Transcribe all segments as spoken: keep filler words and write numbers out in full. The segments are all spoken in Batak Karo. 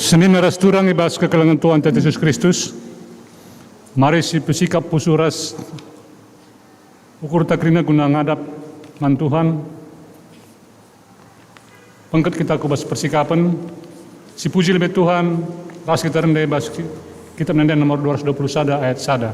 Senina ras turang i bas kekelengen Tuhanta Jesus Kristus, mari sipesikap pusuh ras ukurta kerina guna ngadap man Tuhan. Bengket kita ku bas persikapen, sipuji lebe Tuhan, ras kita rende i bas ki-, Kitab Ende-enden nomor dua ratus dua puluh sada ayat sada.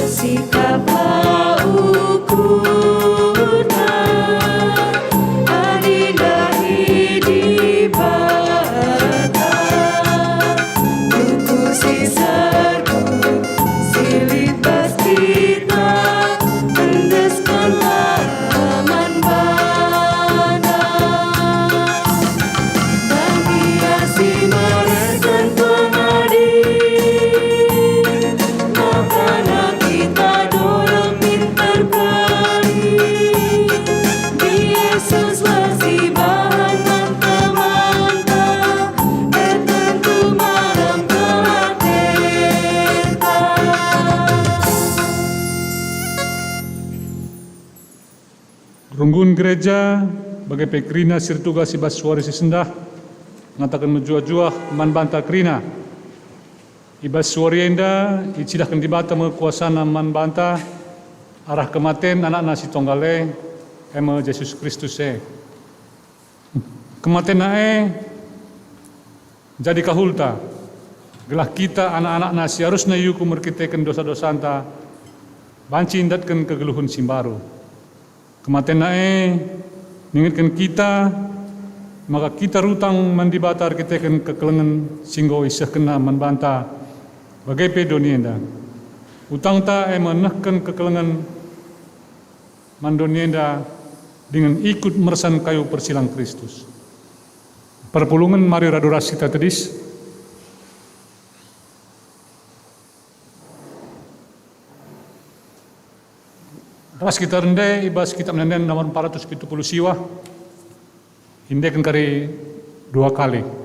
Sikaplah ukurna, adi ndahi Dibata, ukur si serpuk si lit bas kita, endeskenlah man baNa. Bagi ia si mereken pengadi, makana kita dorang min terperi. Yesuslah si bahan man temanta, e tentu malem gelah kita. Runggun gereja, bage pe kerina si ertugas i bas suari si sendah, ngataken mejuah-juah man banta kerina. I bas suari enda icidahken Dibata me kuasaNa man banta arah kematen AnakNa si tonggal e, e me Jesus Kristus e. KematenNa e jadi kahulta, gelah kita anak-anakNa si arusna iukum erkiteken dosa-dosanta, banci ndatken kegeluhen si mbaru. KematenNa e ningetken kita maka kita rutang man Dibata erkiteken kekelengen si enggo isehkenNa man banta, bage pe doni enda. Utangta e me nehken kekelengen man doni enda dingen ikut mersan kayu persilang Kristus. Perpulungen, mari radu ras kita tedis. Ras kita rende i bas Kitab Ende-enden nomor empat ratus pitu puluh siwah, indeken kari dua kali.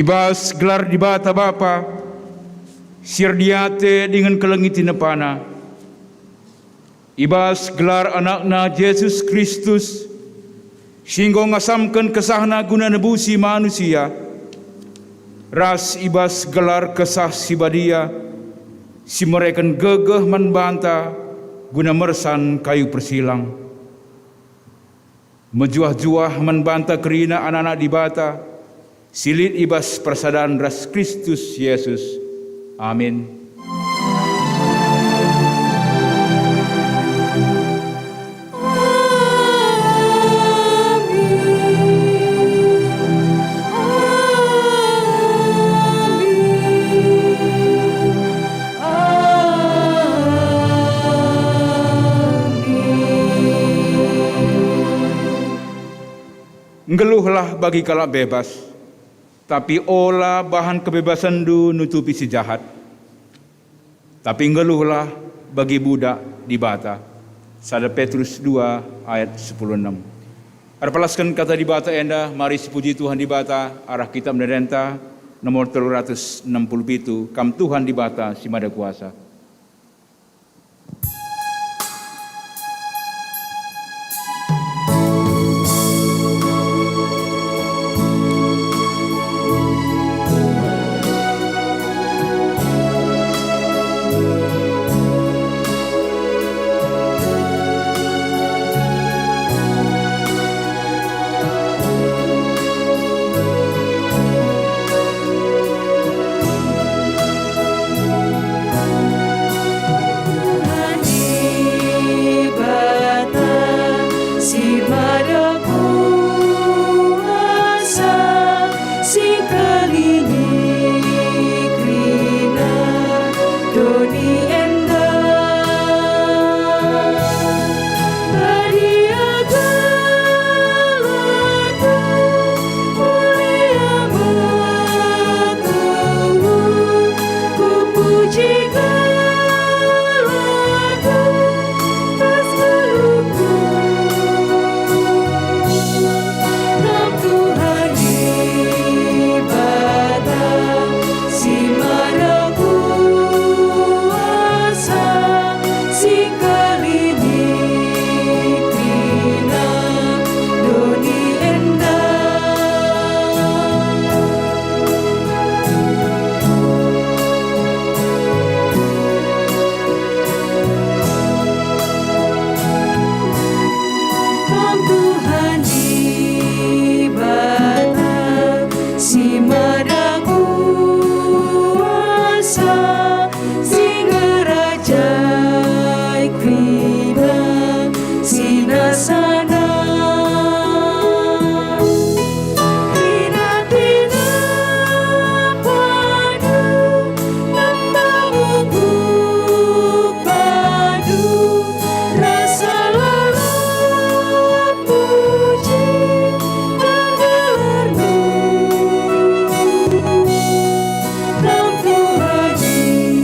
I bas gelar Dibata Bapa, si erdiate dingen kelengi tinepana, i bas gelar AnakNa Jesus Kristus, si enggo ngasamken kesahNa guna nebusi manusia, ras i bas gelar Kesah Si Badia, si mereken gegeh man banta guna mersan kayu persilang. Mejuah-juah man banta kerina anak-anak Dibata, si lit i bas persadan ras Kristus Jesus. Amin. Nggeluhlah bagi kalak bebas, tapi ola bahan kebebasenndu nutupi si jahat. Tapi nggeluhlah bagi budak Dibata. Sada Petrus dua ayat sepuluh enam. Erpalasken kata Dibata enda, mari sipuji Tuhan Dibata arah kitab ende-enda nomor telu ratus enam puluh pitu, Kam Tuhan Dibata si Mada Kuasa. Tuhan Dibata si Mada Kuasa, si ngkelengi kerina doni enda. Badia gelarNdu, mulia batu, kupuji gelarNdu, pas geluhku. Kam Tuhan Dibata si Mada Kuasa, si ngkelengi kerina doni enda. Kam Tuhan Dibata si Mada Kuasa, si ngerajai kerina sinasana. Kena-kena padu, nembah ungkup padu, rasa lalap puji gelarNdu. Kam Tuhan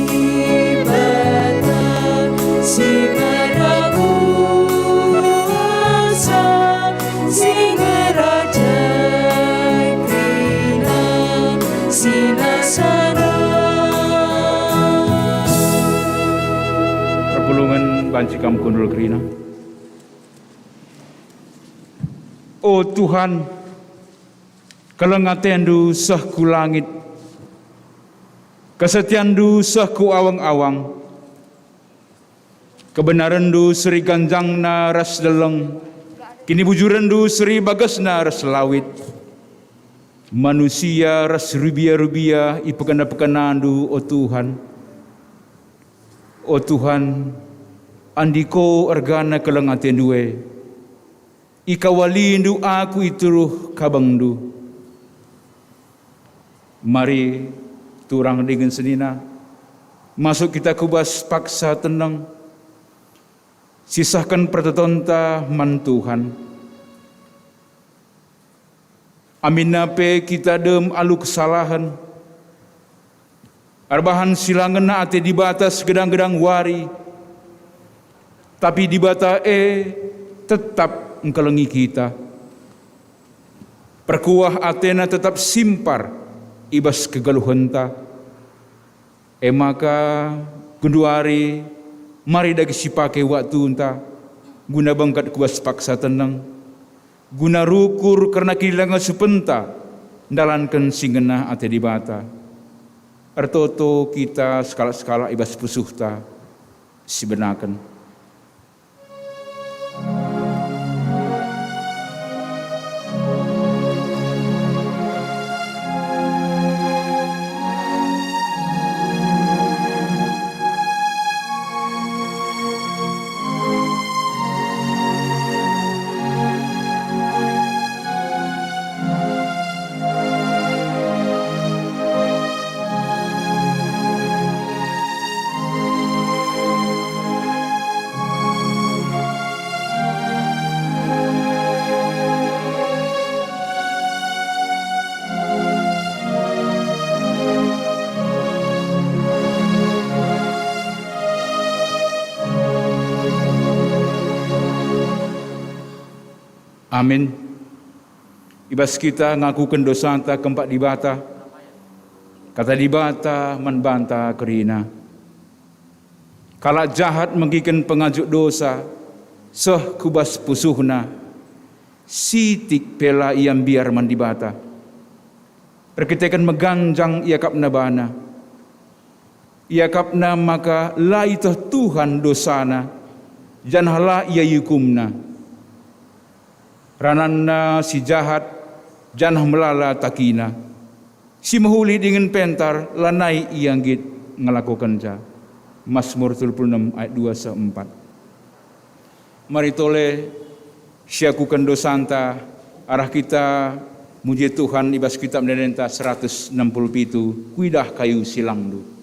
Dibata si Mada Kuasa, si ngerajai kerina sinasana. Perpulungen banci kam kundul kerina. O Tuhan, keleng atendu seh ku langit, kesetianndu seh ku awang-awang. Kebenarenndu seri ganjangna ras leleng, kinibujurenndu seri bagesna ras lawit. Manusia ras rubia-rubia ipekena-pekenandu, o Tuhan. O Tuhan, andiko ergana keleng atendu e. Ikawalindu aku i teruh kabengndu. Mari, turang dingen senina, masuk kita ku bas paksa teneng, sisahken pertotonta man Tuhan. Aminna pe kita dem alu kesalahen, erbahan si la ngena ate Dibata segedang-gedang wari, tapi Dibata e tetap ngkelengi kita. Perkuah ateNa tetap simpar, i bas kegeluhenta. E maka, genduari, mari dage sipake waktunta guna bengket ku bas paksa teneng, guna rukur kerna kinilengen supenta ndalanken si ngena ate Dibata. Ertoto kita sekalak-sekalak i bas pusuhta sibenaken. Amin. I bas kita ngakuken dosanta kempak Dibata, kata Dibata man banta kerina. Kalak jahat megiken pengajuk dosa seh ku bas pusuhna, sitik pe la ia mbiar man Dibata. Erkiteken meganjang iakapna bana. Iakapna maka la ieteh Tuhan dosana, janah la ia iukumna. Rananna si jahat, janah melala takina. Si mehuli dingen pentar, lanai ia nggit ngelakokenca. Mazmur telu puluh enem ayat dua seh empat. Mari tole siakuken dosanta, arah kita muji Tuhan i bas Kitap Ende-endenta seratus enam puluh pitu, Kuidah Kayu Silangndu.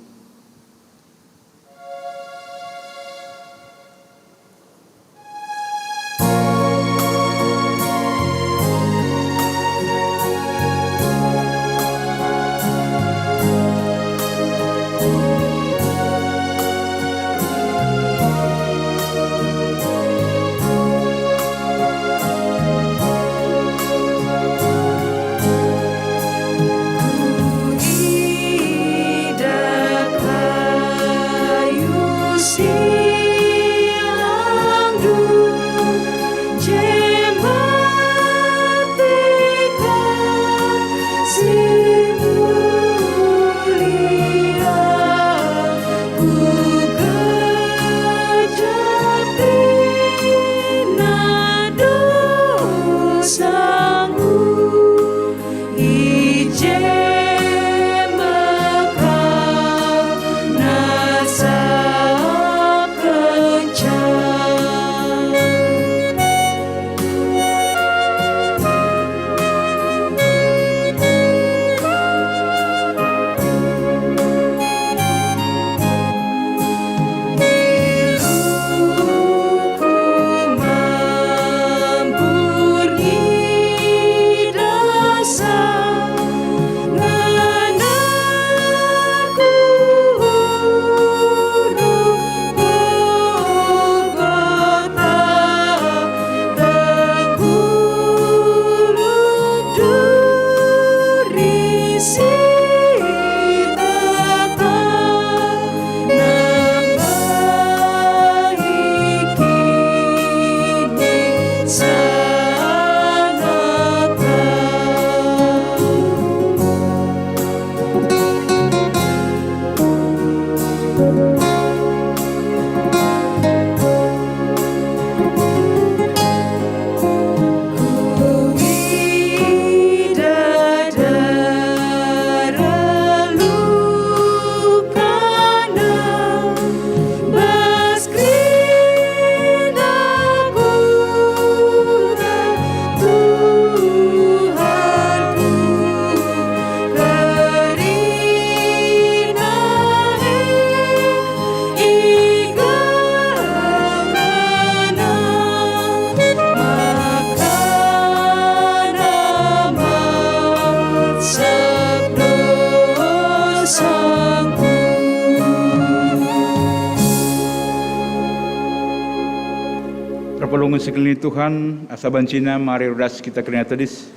Perpulungen sekalian Tuhan, asa bancina mari ruras kita kerina tedis.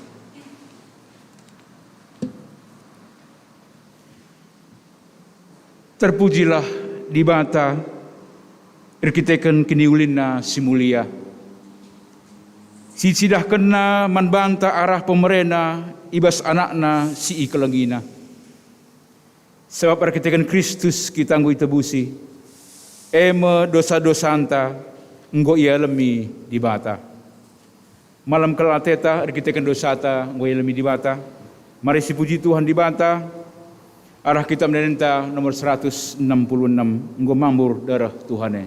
Terpujilah Dibata erkiteken kiniulinNa si mulia, si cidahkenNa man banta arah pemereNa i bas AnakNa si ikelengiNa. Sabap erkiteken Kristus kita enggo itebusi, e me dosa-dosanta enggo ialemi Dibata. Malem kal ateta erkiteken dosata enggo ialemi Dibata. Mari sipuji Tuhan Dibata, arah kitab ende-enda nomor seratus enam puluh enam, enggo mambur dareh Tuhan e.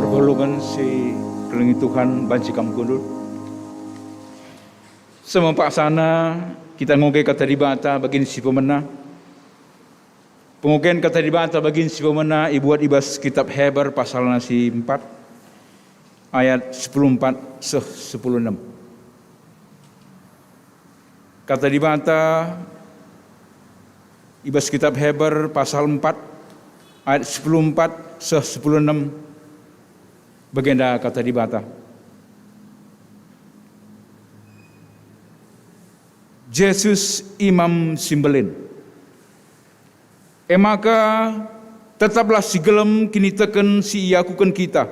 Perpulungen si kelengi Tuhan, banci kam kundul. Semepaksana kita ngoge Kata Dibata bagin si pemena. Pengogen Kata Dibata bagin si pemena ibuat i bas kitab Heber pasalna si empat, ayat sepuluh empat seh sepuluh enam. Kata Dibata i bas kitab Heber pasal empat, ayat sepuluh empat seh sepuluh enam, bagenda Kata Dibata. Jesus Imam si Mbelin. E maka, tetaplah si gelem kiniteken si iakuken kita,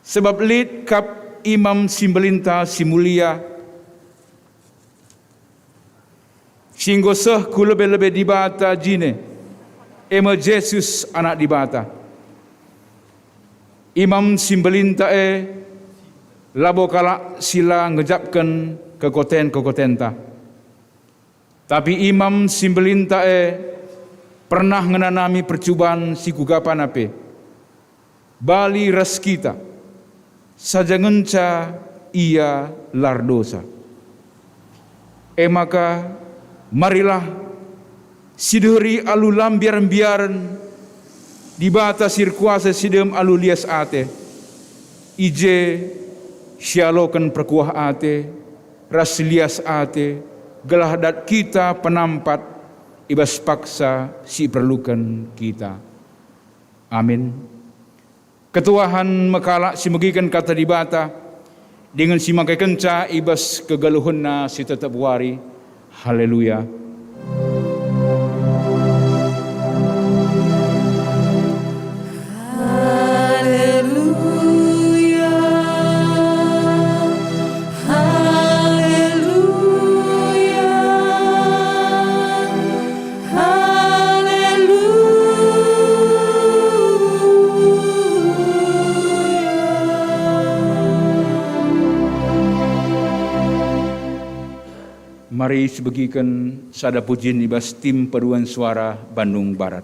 sabap lit kap Imam si Mbelinta si mulia, si enggo seh ku lebe-lebe Dibata jine, e me Jesus, Anak Dibata. Imam si Mbelinta e labo kalak si la ngejapken kekoten-kekotenta. Tapi Imam si Mbelinta e pernah ngenanami percuban si kuga pana pe, bali ras kita, saja ngenca Ia la erdosa. E maka, marilah, sideheri alu la mbiar-mbiaren, Dibata si erkuasa si dem alu lias ate. I je sialoken perkuah ate ras lias ate, gelah dat kita penampat i bas paksa si iperluken kita. Amin. Ketuahen me kalak si megiken Kata Dibata, dingen si makaikenca i bas kegeluhenna si tetap wari. Haleluya. Haleluya. Mari sibegiken sada pujin i bas tim paduan suara Bandung Barat.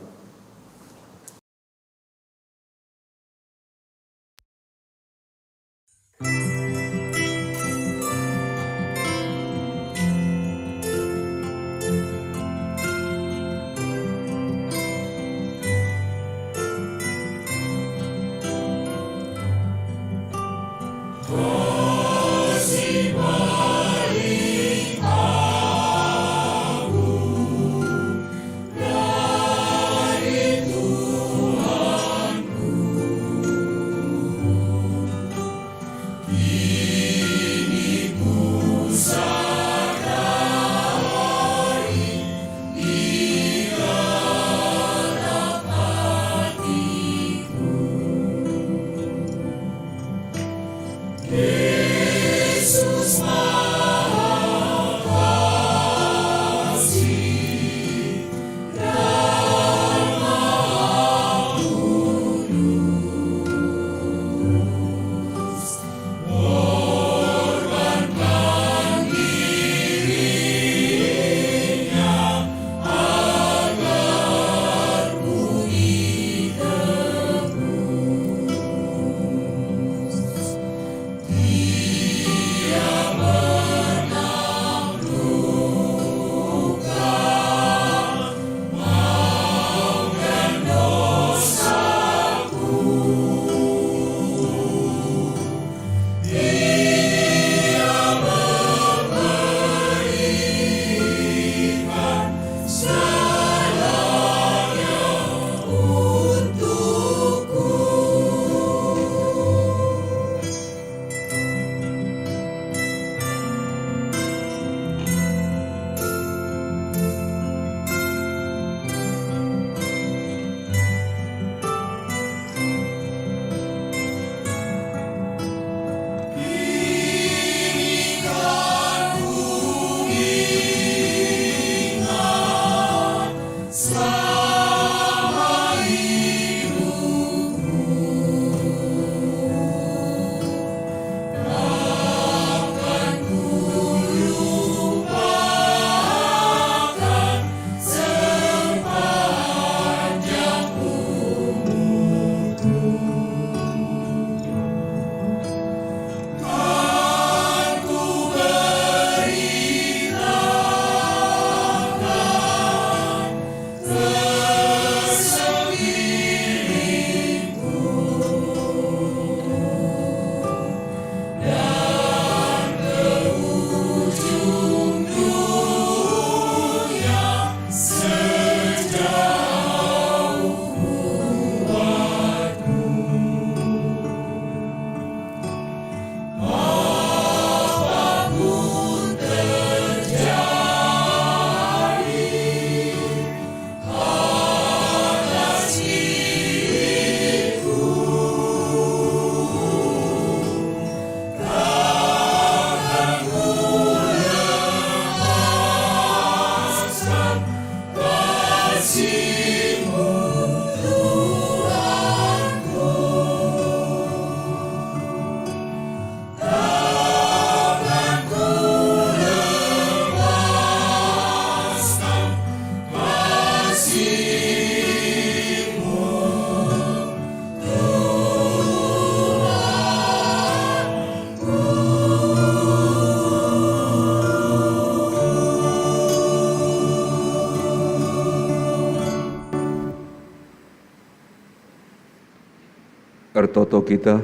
Ertoto kita.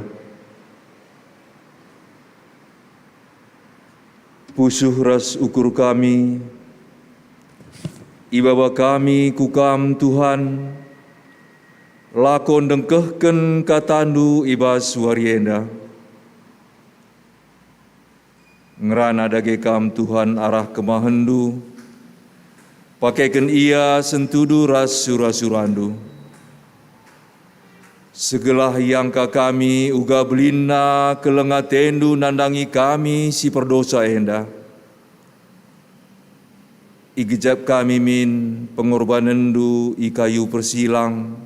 Pusuh ras ukur kami, ibaba kami ku Kam, Tuhan, lako ndengkehken kataNdu i bas wari enda. Ngerana dage Kam, Tuhan, arah kemahenNdu, pakeken ia sentudu ras sura-suraNdu. Segelah iangka kami uga belinna keleng ateNdu nandangi kami si perdosa enda. Igejap kami min pengorbanenNdu i kayu persilang,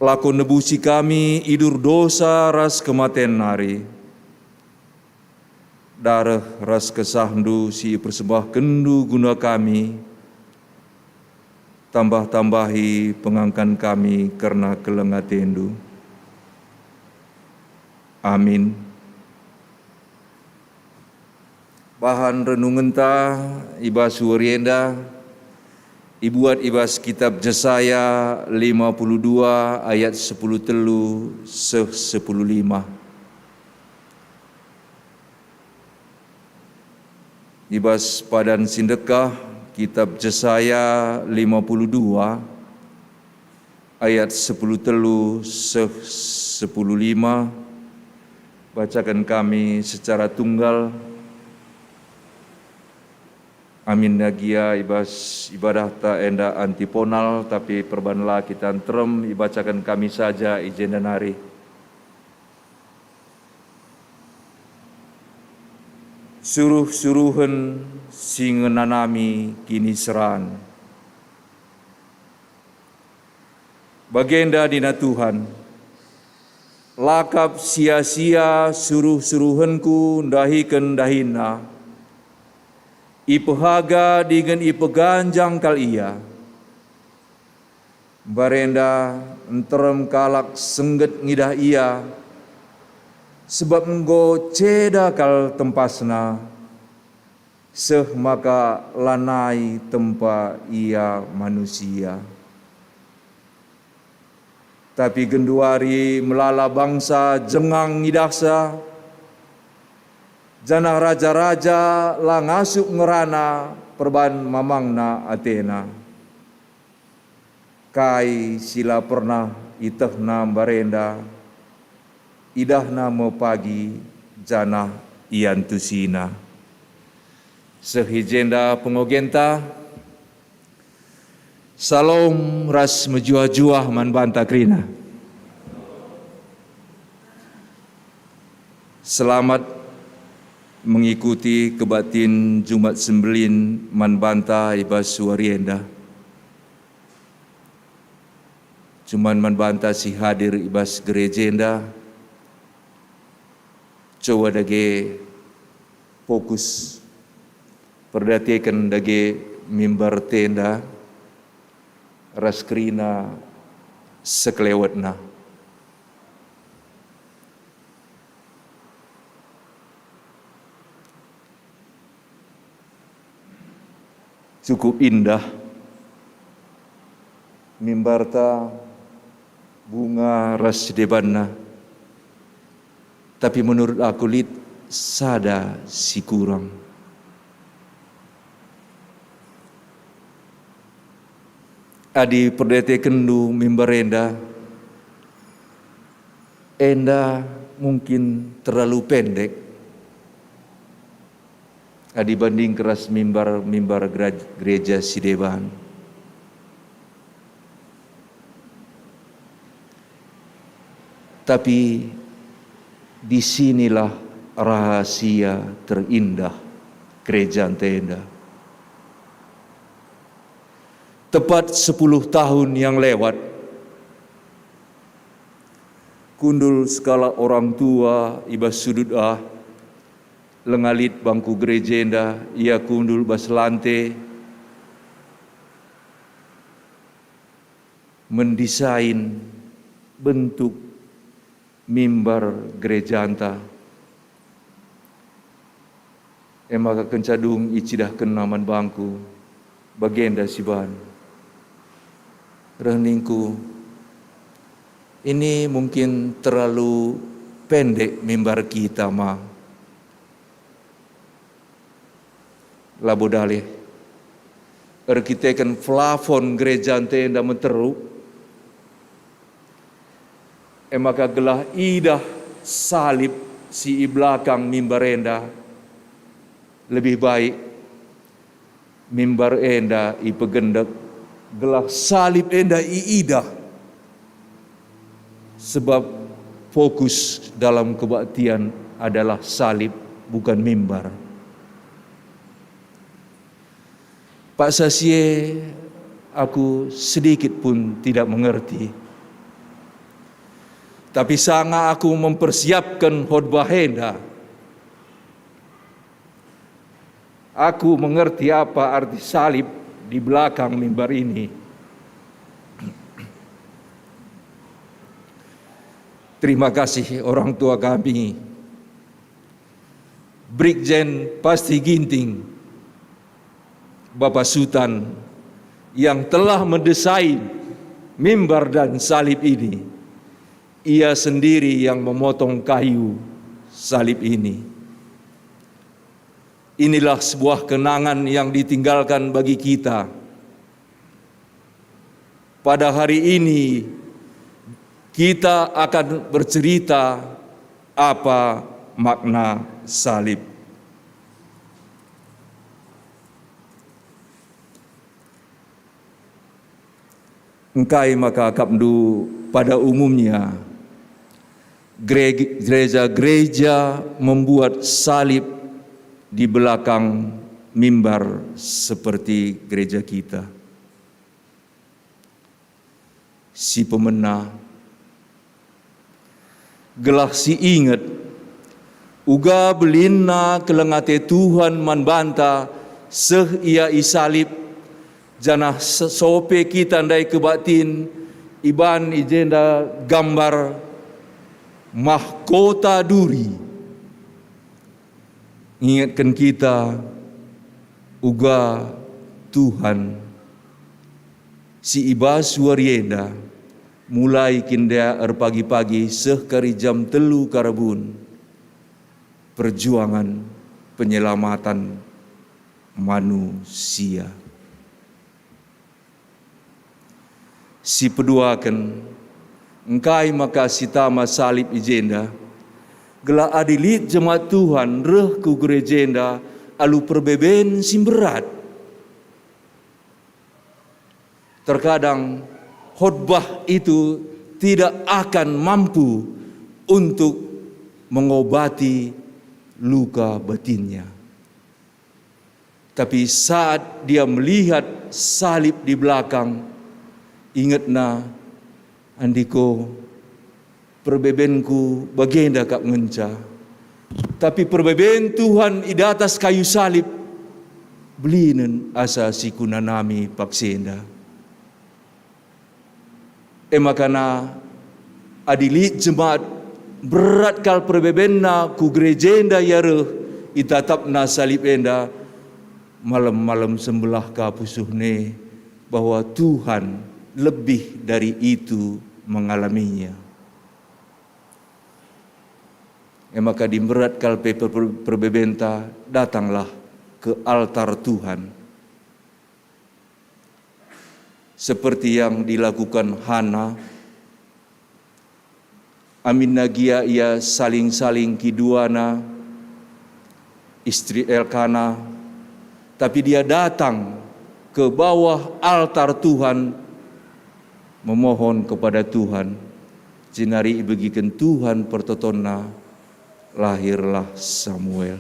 lako nebusi kami idur dosa ras kematen nari. Dareh ras kesahndu si ipersembahkenndu guna kami, tambah-tambahi pengangkan kami kerna keleng atendu. Amin. Bahan renungenta i bas wari enda ibuat i bas kitab Jesaya lima puluh dua ayat sepuluh telu seh sepuluh lima. I bas padan si ndekah, kitab Jesaya lima puluh dua ayat sepuluh telu seh sepuluh lima, bacaken kami secara tunggal. Aminna gia i bas ibadahta enda antiponal, tapi perban la kita nterem, ibacaken kami saja i jenda nari. Suruh-suruhen si ngenanami kiniseran. Bagenda nina Tuhan, "La kap sia-sia suruh-suruhenKu ndahiken dahinna, ipehaga dingen ipeganjang kal ia. Mbarenda nterem kalak sengget ngidah ia, sebab enggo ceda kal tempasna, seh maka lanai tempa ia manusia." Tapi genduari melala bangsa jengang ngidahsa, janah raja-raja la ngasup ngerana perban mamangna atena. Kai si la pernah itehna mbarenda, idahna me pagi janah iantusina. Seh i jenda pengogenta. Salom ras mejuah-juah man banta kerina. Selamat mengikuti kebaktin Jumat Sembelin man banta i bas wari enda. Cuman man banta si hadir i bas gereja enda, coba dage fokus perdiateken dage mimbar enda ras kerina sekelewetna. Cukup indah mimbarta, bunga ras debanna. Tapi menurut aku lit sada si kurang. Adi perdiatekenndu mimbar enda, enda mungkin terlalu pendek adi banding ras mimbar-mimbar gera-, gereja si deban. Tapi di sinilah rahasia terindah gereja enda. Tepat sepuluh tahun yang lewat, kundul sekalak orang tua i bas sudut ah, langa lit bangku gereja enda, ia kundul bas lante, mendesain bentuk mimbar gerejanta. E maka kenca dung icidahkenna man bangku, bagenda siban. Reh ningku, "Ini mungkin terlalu pendek mimbar kita, Ma." Labo dalih. Erkiteken plafon gereja enda meteruk, e maka gelah idah salib si i belakang mimbar enda, lebih baik mimbar enda ipegendek, gelah salib enda iidah. Sebab fokus dalam kebaktian adalah salib, bukan mimbar. Paksa si e aku sedikit pun tidak mengerti. Tapi sanga aku mempersiapken khotbah enda, Aku mengerti apa arti salib di belakang mimbar ini. Terima kasih orang tua kami, Brigjen Pasti Ginting, Bapa Sutan, yang telah mendesain mimbar dan salib ini. Ia sendiri yang memotong kayu salib ini. Inilah sebuah kenangan yang ditinggalkan bagi kita. Pada hari ini, kita akan bercerita apa makna salib. Engkai maka akapndu pada umumnya gere-, gereja-gereja membuat salib di belakang mimbar seperti gereja kita? Si pemena, gelah si inget uga belinna keleng ate Tuhan man banta seh Ia isalib, janah se-, sope kita ndai kebaktin iban i jenda gambar mahkota duri. Ngingetken kita uga Tuhan si i bas wari enda, mulai kin ndai erpagi-pagi seh kari jam telu karabun, perjuangan penyelamatan manusia. Si peduaken, engkai maka si tama salib i jenda? Gelah adi lit jemaat Tuhan reh ku gereja enda alu perbeben si mberat. Terkadang khotbah itu tidak akan mampu untuk mengobati luka batinnya. Tapi saat dia melihat salib di belakang, ingetna, "Andiko, perbebenku bagenda kap ngenca. Tapi perbeben Tuhan i datas kayu salib, belinen asa si kunanami paksenda." E maka na, adi lit jemaat berat kal perbebenna ku gereja enda ia reh, itatapna salib enda, malem-malem sembelah ka pusuhna bahwa Tuhan lebih dari itu mengalaminya. E maka, adi mberat kal pe per-, per-, perbebenta, datanglah ke altar Tuhan. Seperti yang dilakukan Hana, aminna gia ia saling-saling kiduana, istri Elkana, tapi dia datang ke bawah altar Tuhan, memohon kepada Tuhan, jenari ibegiken Tuhan pertotonna, lahirlah Samuel.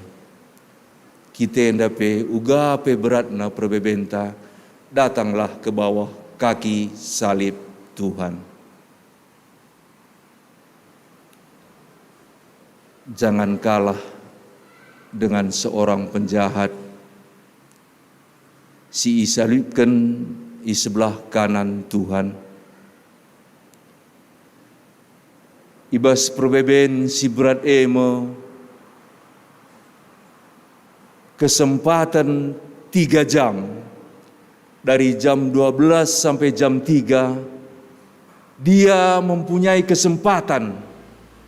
Kita enda pe, uga pe beratna perbebenta, datanglah ke bawah kaki salib Tuhan. Jangan kalah dengan seorang penjahat si isalibken i sebelah kanan Tuhan. I bas perbeben si berat e me kesempaten tiga jam, dari jam dua belas sampai jam tiga, dia mempunyai kesempatan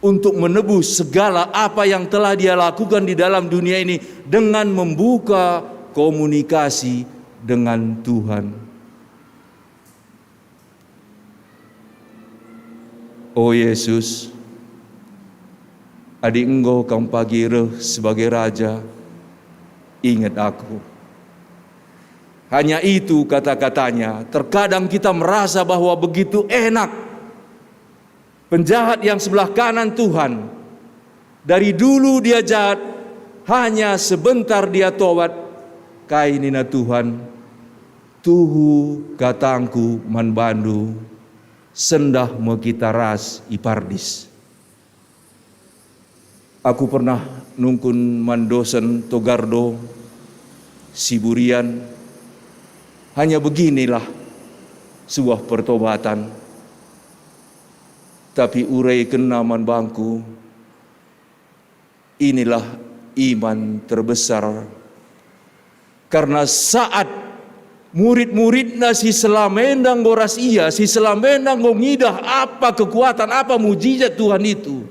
untuk menebus segala apa yang telah dia lakukan di dalam dunia ini dengan membuka komunikasi dengan Tuhan. O Yesus, adi enggo Kam pagi reh sebagai Raja, inget aku. Hanya itu kata-katanya. Terkadang kita merasa bahwa begitu enak. Penjahat yang sebelah kanan Tuhan, dari dulu dia jahat, hanya sebentar dia tobat. Kai nina Tuhan? Tuhu katangku man bandu, sendah me kita ras i Pardis. Aku pernah nungkun man dosen Togardo, Siburian, hanya beginilah sebuah pertobatan. Tapi uraikenna man bangku, inilah iman terbesar. Karena saat murid-muridna si selama enda enggo ras ia, si selama enda enggo ngidah apa kekuatan, apa mujizat Tuhan itu,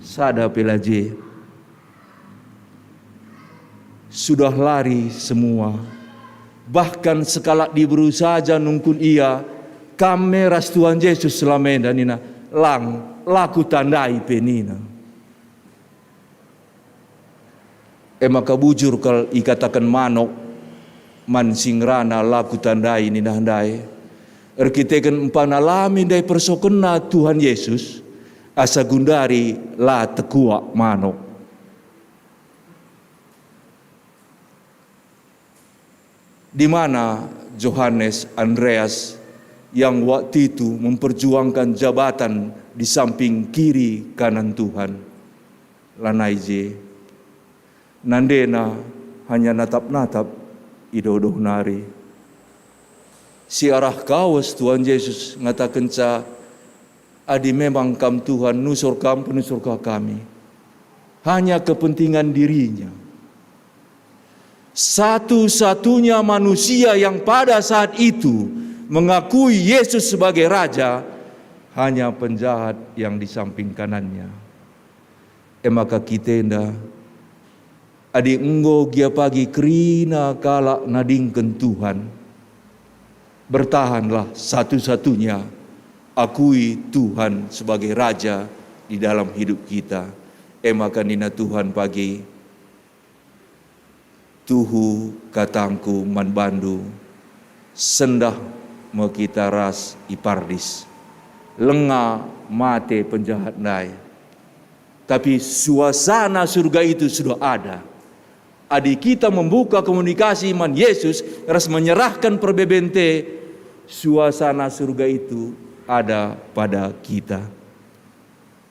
sada pe la je. Sudah lari semua. Bahkan sekalak diberu saja nungkun ia, "Kam me ras Tuhan Jesus selama enda," nina. "Lang, la kutandai pe," nina. E maka bujur kal ikataken manok man si ngerana, "La kutandai," nina ndai. Erkiteken empana la min ndai persokenna Tuhan Yesus, asa gundari la tekuak manok. Di mana Johanes, Andreas yang waktu itu memperjuangkan jabatan di samping kiri kanan Tuhan? Lanai je. Nandena hanya natap-natap i doh-doh nari. Siarah kawes Tuhan Jesus ngatakenca, "Adi memang Kam Tuhan, nusur Kam, penusurkah kami." Hanya kepentingan dirinya. Satu-satunya manusia yang pada saat itu mengakui Yesus sebagai Raja hanya penjahat yang di samping kanannya. E maka kita enda, adi enggo gia pagi kerina kalak nadingken Tuhan, bertahanlah satu-satunya, akui Tuhan sebagai Raja di dalam hidup kita. E maka nina Tuhan pagi, "Tuhu katangKu man bandu, sendah me kita ras i Pardis." Lenga mate penjahat ndai. Tapi suasana surga itu sudah ada. Adi kita membuka komunikasi man Yesus ras menyerahkan perbebente, suasana surga itu ada pada kita.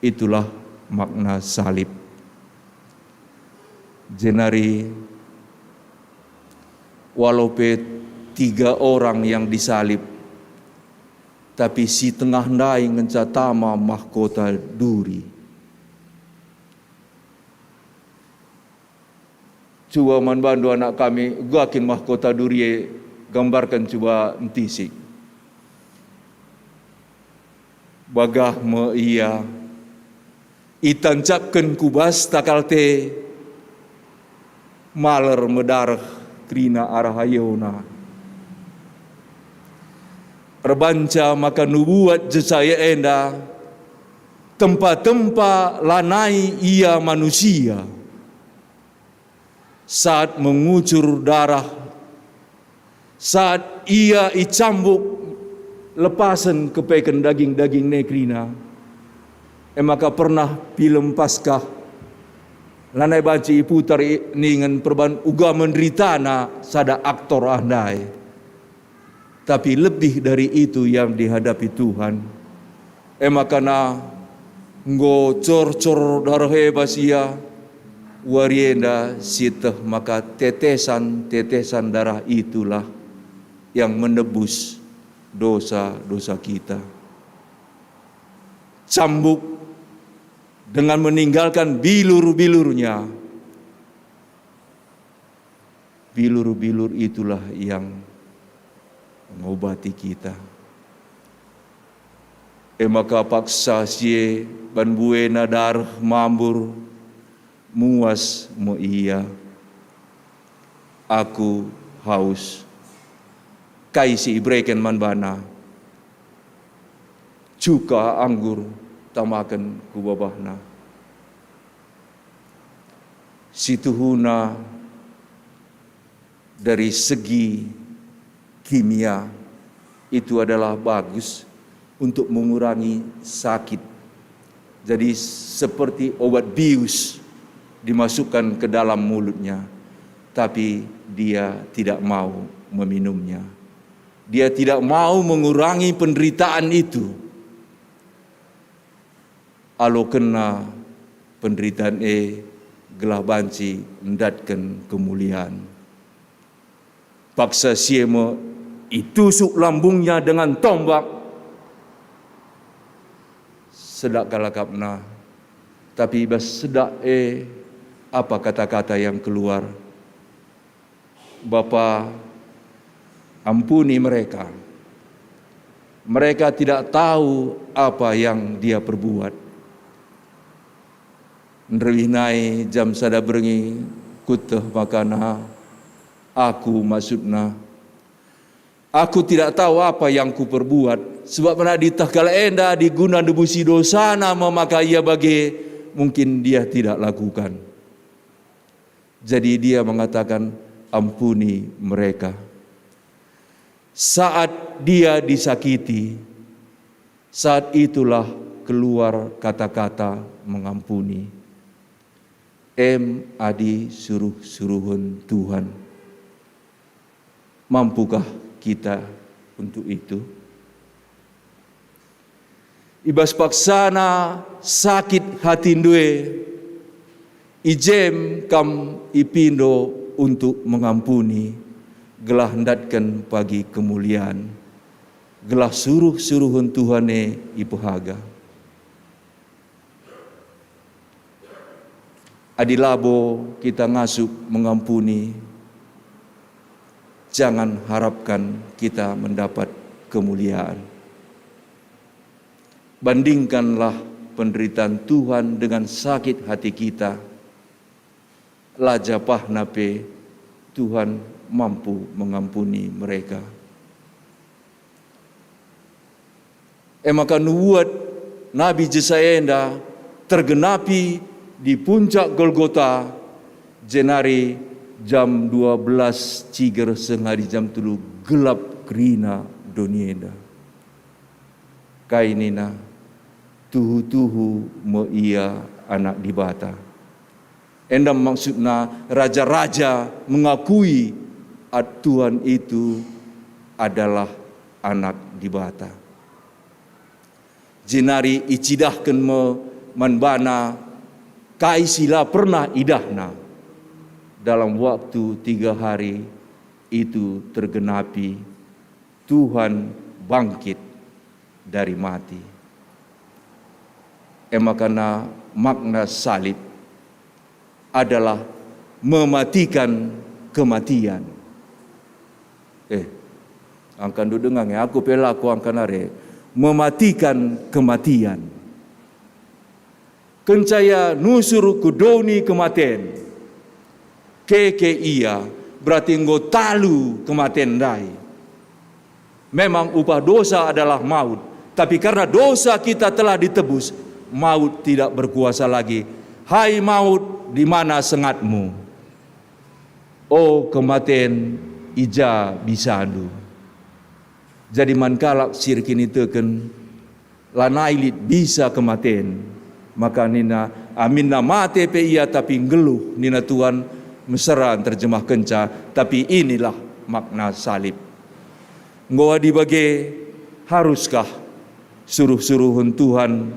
Itulah makna salib. Jenari, walau pe tiga orang yang disalib, tapi si tengah ndai ngenca tama mahkota duri. Cuba man bandu anak kami, uga kin mahkota duri e, gambarken cuba ntisik. Bagah me ia, itancapken ku bas takalte, maler me dareh kerina arah ayona. Erbanca maka nubuat Jesaya enda, tempa-tempa lanai ia manusia. Saat mengucur darah, saat ia icambuk lepasen kepeken daging-dagingna kerina, e maka pernah pilem Paskah lanai banci iputar i-, ningen perban uga menderitana sada aktor ah ndai. Tapi lebih dari itu yang dihadapi Tuhan. E maka na enggo cor-cor dareh e bas ia, wari enda sieteh maka tetesan-tetesan darah itulah yang menebus dosa-dosa kita. Cambuk dengan meninggalkan bilur-bilurnya. Bilur-bilur itulah yang ngobati kita. E maka paksa si e ban buena dareh mambur, muas me ia. "Aku haus." Kai si ibereken man bana? Cuka anggur tamaken ku babahna. Situhuna dari segi kimia itu adalah bagus untuk mengurangi sakit. Jadi seperti obat bius dimasukkan ke dalam mulutnya, tapi dia tidak mau meminumnya. Dia tidak mau mengurangi penderitaan itu. Alokenna penderitaan e gelah banci ndatken kemulian. Paksa si e me itusuk lambungnya dengan tombak. Sedak kal akapna, tapi i bas sedak e apa kata-kata yang keluar? "Bapa, ampuni mereka. Mereka tidak tahu apa yang dia perbuat." Nderwih nai jam sada berngi, kueteh makana aku, maksudna, aku tidak tahu apa yang kuperbuat, sebab mana diteh kalak enda adi guna nebusi dosana me maka ia bage, mungkin dia tidak lakukan. Jadi dia mengatakan, "Ampuni mereka." Saat dia disakiti, saat itulah keluar kata-kata mengampuni. Em adi suruh-suruhen Tuhan. Mampukah kita untuk itu? I bas paksana sakit hatindu e, i jem kam ipindo untuk mengampuni, gelah ndatken pagi kemulian, gelah suruh-suruhen Tuhan e ipehaga. Adi labo kita ngasup mengampuni, jangan harapkan kita mendapat kemuliaan. Bandingkanlah penderitaan Tuhan dengan sakit hati kita. La japahna pe Tuhan mampu mengampuni mereka. E maka nubuat Nabi Jesaya enda tergenapi di puncak Golgota, jenari jam dua belas ciger sehari jam telu gelap kerina doni enda. Kai nina, "Tuhu-tuhu me Ia Anak Dibata." Enda maksudna raja-raja mengakui at-, Tuhan itu adalah Anak Dibata. Jenari icidahken me man bana kai si la pernah idahna. Dalam waktu tiga hari itu tergenapi, Tuhan bangkit dari mati. E maka makna salib adalah mematikan kematian. Eh, angkandu denga nge, aku pe la kuangkan are. Mematikan kematian. Kenca Ia nusur ku doni kematen, keke Ia, berarti enggo talu kematen ndai. Memang upah dosa adalah maut, tapi karena dosa kita telah ditebus, maut tidak berkuasa lagi. Hai maut, di mana sengatmu? O kematen, i ja bisandu? Jadi man kalak si erkiniteken, lanai lit bisa kematen. Maka nina, "Aminna mate pe ia tapi nggeluh," nina Tuhan, mesera nterjemahkenca, tapi inilah makna salib. Enggo adi bage, haruskah suruh-suruhen Tuhan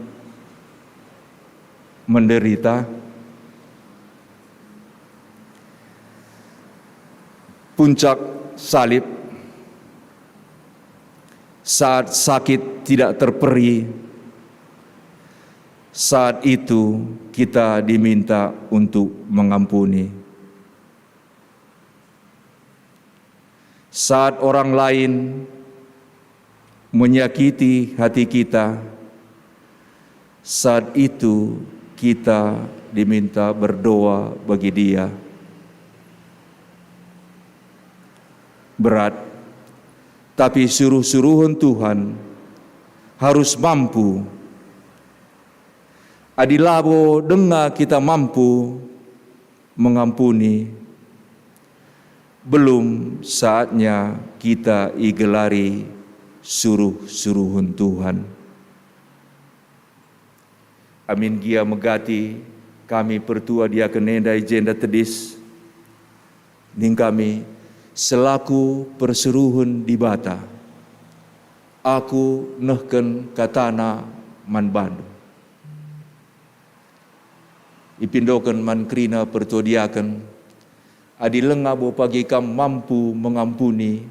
menderita? Puncak salib, saat sakit tidak terperi, saat itu kita diminta untuk mengampuni. Saat orang lain menyakiti hati kita, saat itu kita diminta berdoa bagi dia. Berat, tapi suruh-suruhen Tuhan harus mampu. Adi labo denga kita mampu mengampuni, belum saatnya kita igelari suruh-suruhen Tuhan. Amin gia megati kami pertua diaken enda i jenda tedis, ning kami selaku persuruhen Dibata, aku nehken katana man bandu. Ipindoken man kerina pertua diaken, Adi langa bo pagi kam mampu mengampuni,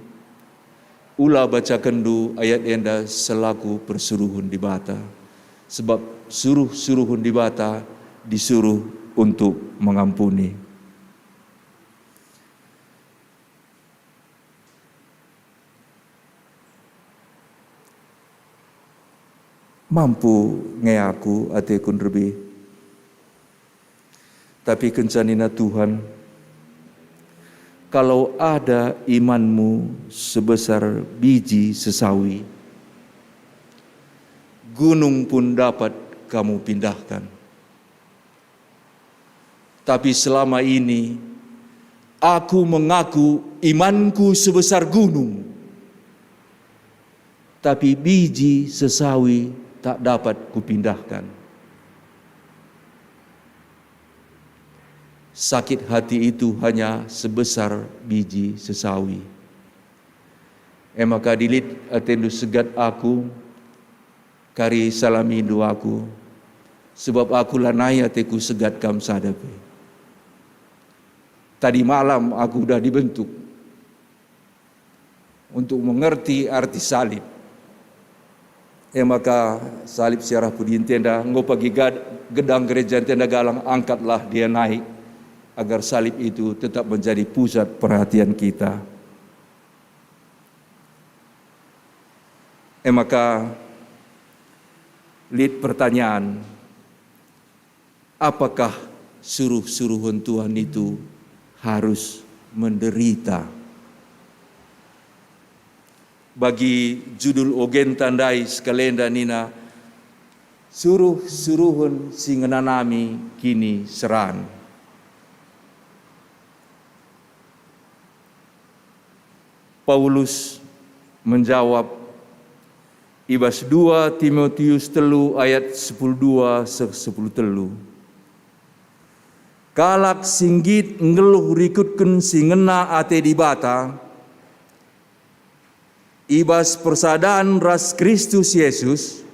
ula bacakenndu ayat enda selaku persuruhen Dibata, sebab suruh-suruhen Dibata disuruh untuk mengampuni. Mampu nge aku ateku nderbe. Tapi kenca nina Tuhan, "Kalau ada imanmu sebesar biji sesawi, gunung pun dapat kamu pindahkan. Tapi selama ini aku mengaku imanku sebesar gunung, tapi biji sesawi tak dapat kupindahkan." Sakit hati itu hanya sebesar biji sesawi. E maka adi lit atendu segat aku, kari salamindu aku, sebab aku lanai ateku segat kam sada pe. Tadi malam aku udah dibentuk untuk mengerti arti salib. E maka salib si arah pudi ntenda, enggo pagi gad-, gedang gereja ntenda galang, angkatlah dia naik, agar salib itu tetap menjadi pusat perhatian kita. E maka lit pertanyaan, apakah suruh-suruhen Tuhan itu harus menderita? Bagi judul ogenta ndai sekalenda nina, "Suruh-suruhen si ngenanami kiniseran." Paulus menjawab i bas dua Timotius telu ayat sepuluh dua seh sepuluh telu, "Kalak si nggit nggeluh rikutken si ngena ate Dibata, i bas persadan ras Kristus Yesus,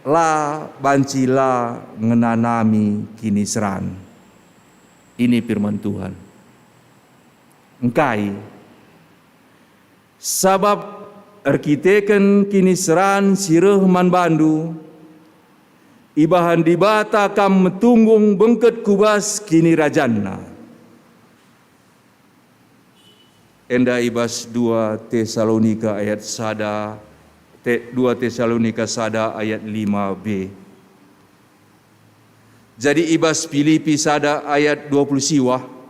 la banci la ngenanami kiniseran." Ini firman Tuhan. Engkai? Sabap erkiteken kiniseran si reh man bandu, ibahan Dibata kam metunggung bengket ku bas kinirajanNa. Enda i bas dua Tesalonika ayat sada, te-, dua Tesalonika sada ayat lima b. Jadi i bas Pilipi sada ayat dua puluh siwah,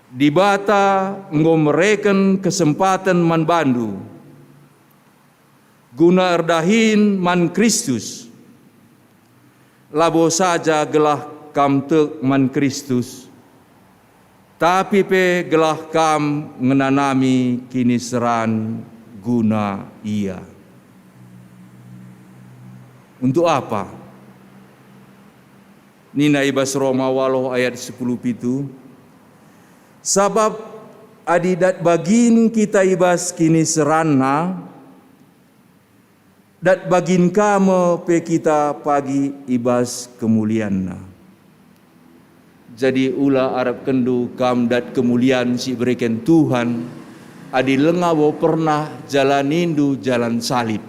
Dibata enggo mereken kesempaten man bandu guna erdahin man Kristus, labo saja gelah kam tek man Kristus, tapi pe gelah kam ngenanami kiniseran guna Ia. Untuk apa? Nina i bas Roma waluh ayat sepuluh pitu, "Sabap adi dat bagin kita i bas kiniseranNa, dat bagin ka me pe kita pagi i bas kemulianNa." Jadi ula arapkenndu kam dat kemulian si ibereken Tuhan, adi langa bo pernah jalanindu jalan salib.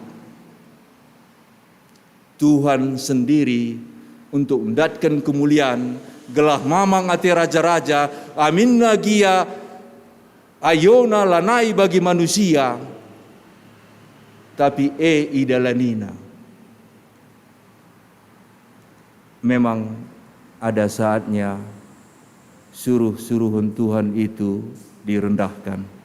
Tuhan sendiri untuk ndatken kemulian, gelah mamang ate raja-raja, aminna gia ayona lanai bagi manusia, tapi e idalanina. Memang ada saatnya suruh-suruhen Tuhan itu direndahkan.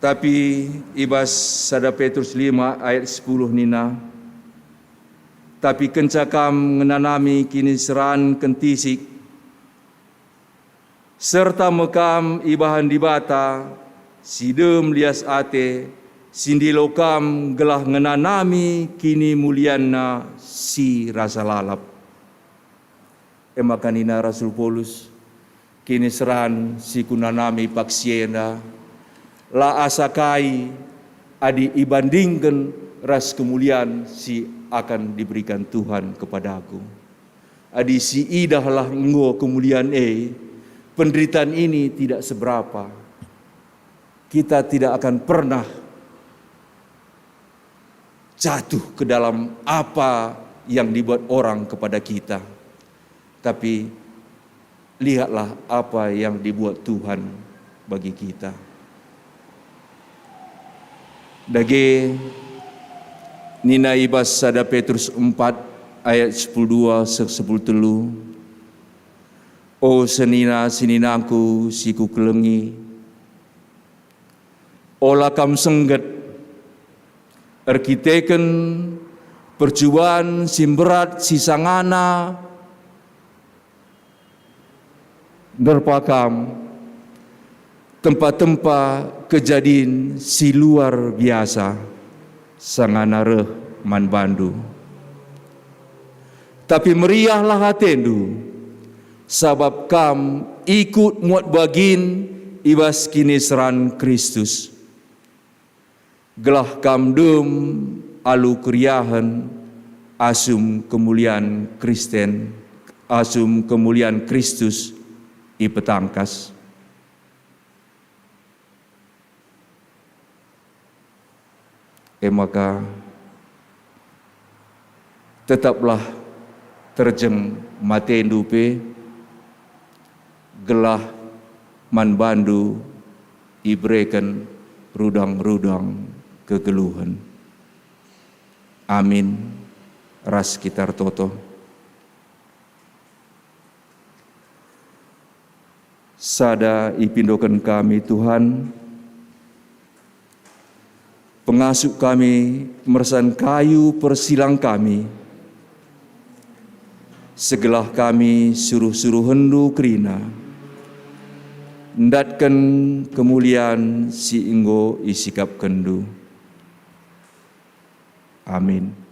Tapi i bas sada Petrus lima ayat sepuluh nina, "Tapi kenca kam ngenanami kiniseran kentisik, serta me kam ibahan Dibata si dem lias ate, si ndilo kam gelah ngenanami kinimulianNa si rasa lalap." E maka nina Rasul Paulus, "Kiniseran si kunanami paksi enda, la asa kai adi ibandingken ras kemulian si akan diberikan Tuhan kepadaku. Adi siidahlah enggo kemulian e, penderitaan ini tidak seberapa. Kita tidak akan pernah jatuh ke dalam apa yang dibuat orang kepada kita. Tapi lihatlah apa yang dibuat Tuhan bagi kita. Dage nina i bas sada Petrus empat ayat sepuluh dua seh sepuluh telu, "O senina-seninangku si kukelengi, ola kam sengget erkiteken percuban si mberat si sangana nerpa kam tempa-tempa kejadin si luar biasa sangana reh man bandu. Tapi meriahlah atendu, sabap kam ikut muat bagin i bas kiniseran Kristus, gelah kam dem alu keriahen asum kemulian Kristen, asum kemulian Kristus ipetangkas." E maka, tetaplah terjeng matendu pe, gelah man bandu ibereken rudang-rudang kegeluhen. Amin. Ras kita ertoto. Sada ipindoken kami, Tuhan, pengasup kami mersan kayu persilang kami, segelah kami suruh-suruhenNdu kerina, ndatken kemulian si enggo isikapkenNdu. Amin.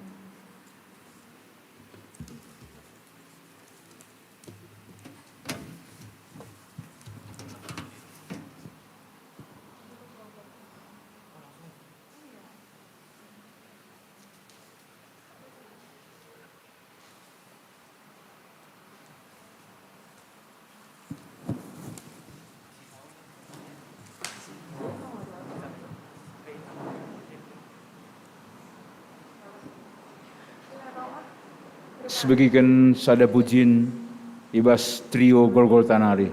Sibegiken sada pujin i bas trio Golgota nari.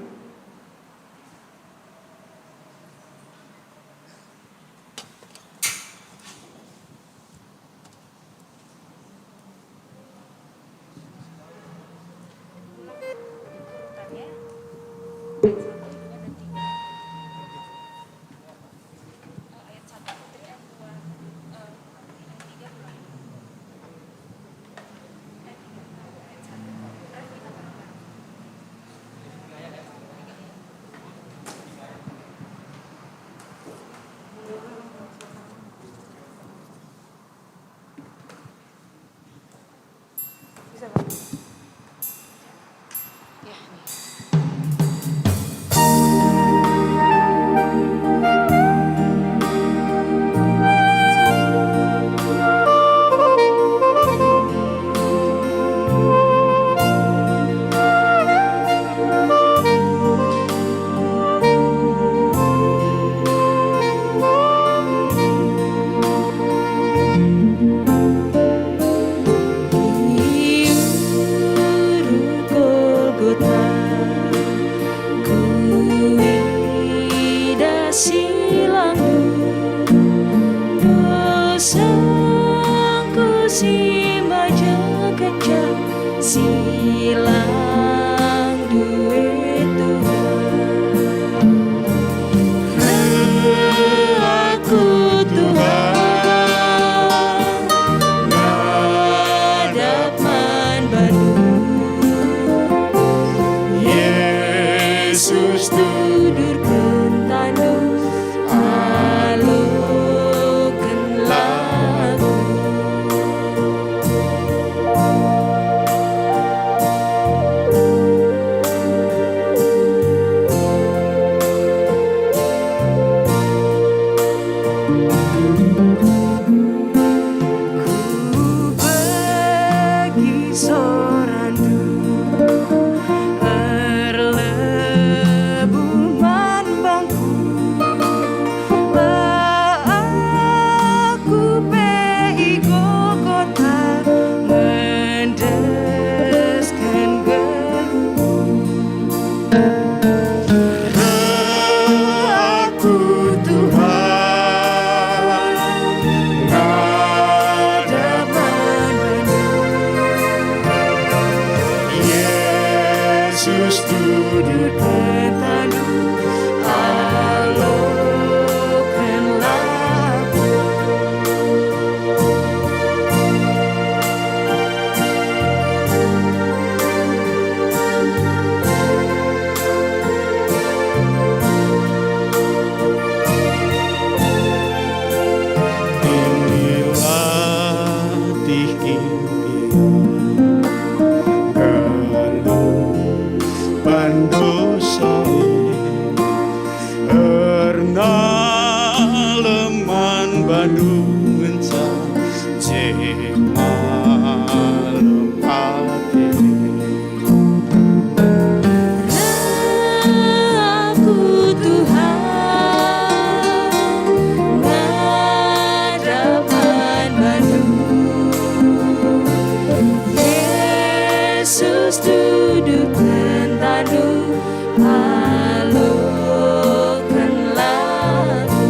Sorandu erlebuh man bangku, la aku pe i Golgota ngendesken geluhku. Aku Tuhan, ngadap man bandu. Yesus, tuduhken tandu, alokenlah aku. Inilah tih kimpian nggeluh bandu seh. Ernalem man bandu ngenca je malem ate. Aku Tuhan, ngadap man bandu. Yesus, tuduhken tandu, alokenlah aku.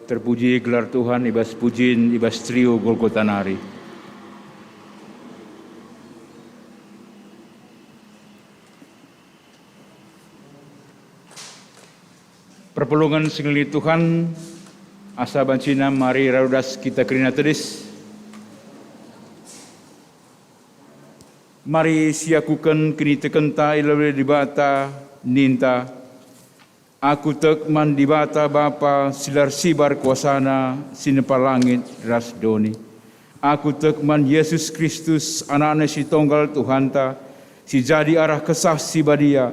Terpuji gelar Tuhan i bas pujin i bas trio Golgota nari. Perpulungen si ngelihi Tuhan, asa bancina mari radu das kita kerina tedis. Mari siakuken kinitekenta i lebe Dibata, ninta, "Aku tek man Dibata Bapa si la ersibar kuasaNa si nepa langit ras doni. Aku tek man Yesus Kristus, AnakNa si Tonggal Tuhanta, si jadi arah Kesah Si Badia,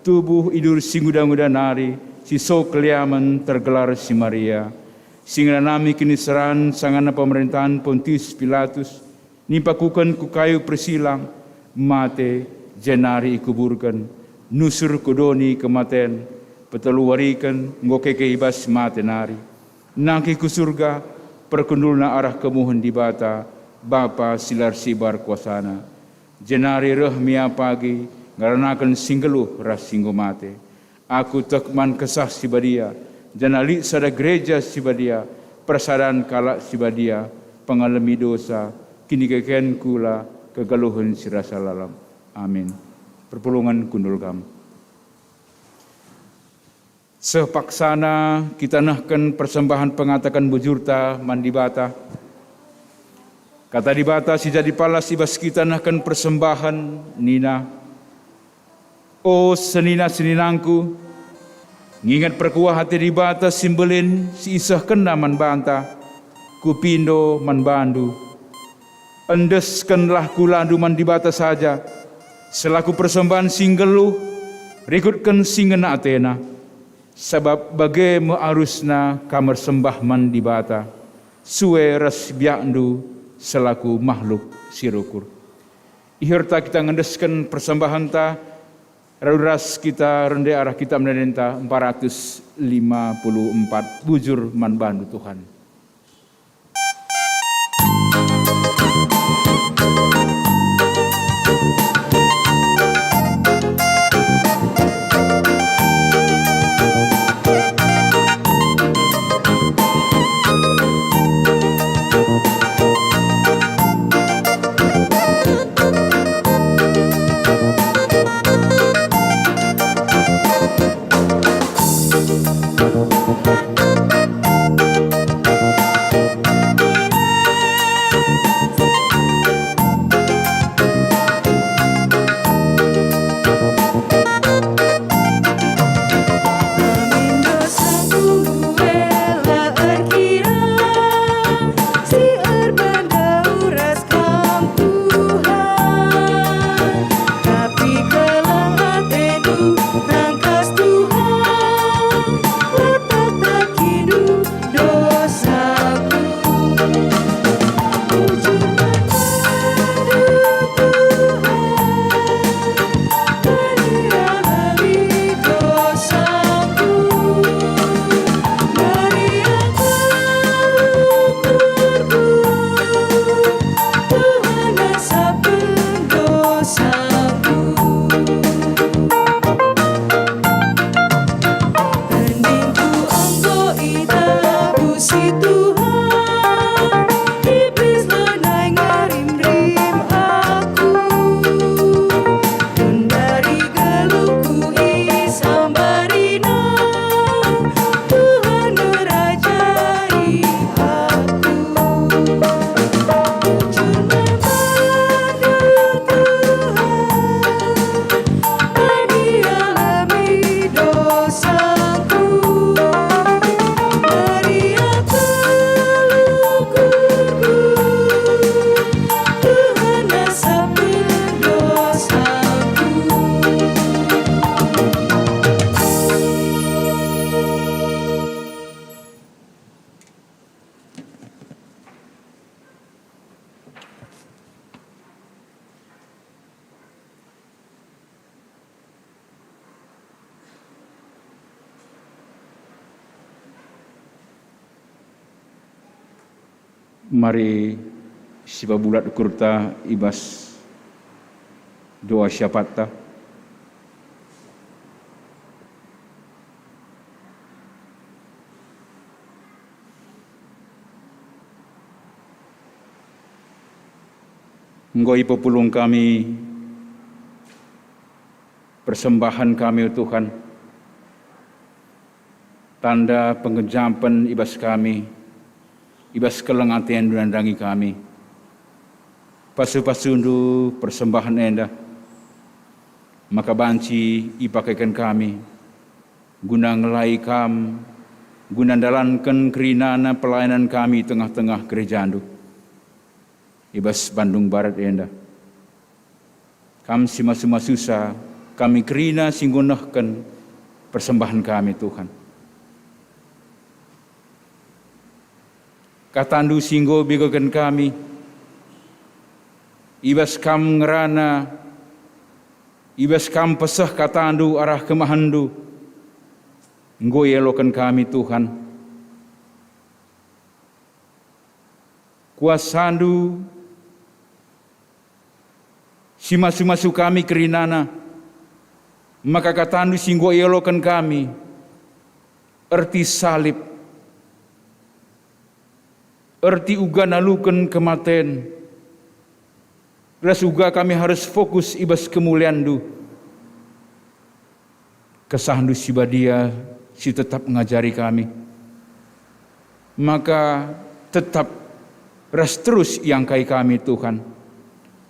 tubuh i duri si nguda-nguda nari, si so keliamen tergelar si Maria, si ngenanami kiniseran sangana pemerentahen Pontius Pilatus, nimpakuken ku kayu persilang, mate, jenari ikuburken, nusur ku doni kematen, petelu wariken enggo keke i bas mate nari, nangkih ku Surga, perkundulna arah kemuhen Dibata, Bapa si la ersibar kuasaNa. Jenari reh me ia pagi ngeranaken si nggeluh ras si enggo mate. Aku tek man Kesah Si Badia, janah lit sada Gereja Si Badia, persadan kalak si badia, pengalemi dosa, kinikeken kula, kegeluhen si rasa lalap. Amin." Perpulungen kundul kam. Seh paksana kita nehken persembahen pengataken bujurta man Dibata. Kata Dibata si jadi palas i bas kita nehken persembahen, nina, "O senina-seninangku, nginget perkuah ate Dibata si mbelin si isehkenNa man banta, kupindo man bandu. Endeskenlah kulandu man Dibata saja, selaku persembahen si nggeluh, rikutken si ngena ateNa. Sabap bage me arusna kam ersembah man Dibata, sue ras biakndu selaku mahluk si rukur." Iherta kita ngendesken persembahenta, radu ras kita rende arah kitab ende-endenta empat ratus lima puluh empat, Bujur Man Bandu Tuhan. Mari sipabulat ukurta i bas doa syafatta. Enggo ipepulung kami persembahen kami, o Tuhan, tanda pengejapen i bas kami, i bas keleng ateNdu nandangi kami. Pasu-pasundu persembahen enda, maka banci ipakeken kami guna ngelai Kam, guna ndalanken kerinana pelayanan kami i tengah-tengah gerejaNdu i bas Bandung Barat enda. Kam si masu-masusa, kami kerina si enggo nehken persembahen kami, Tuhan. KataNdu si enggo benggoken kami, i bas Kam ngerana, i bas Kam peseh KataNdu arah kemahenNdu, enggo ialoken kami, Tuhan. KuasaNdu si masu-masu kami kerinana, maka KataNdu si enggo ialoken kami, erti salib, erti uga naluken kematen, ras uga kami harus fokus i bas kemulianNdu. KesahNdu si Badia si tetap ngajari kami. Maka tetap ras terus iangkai kami, Tuhan.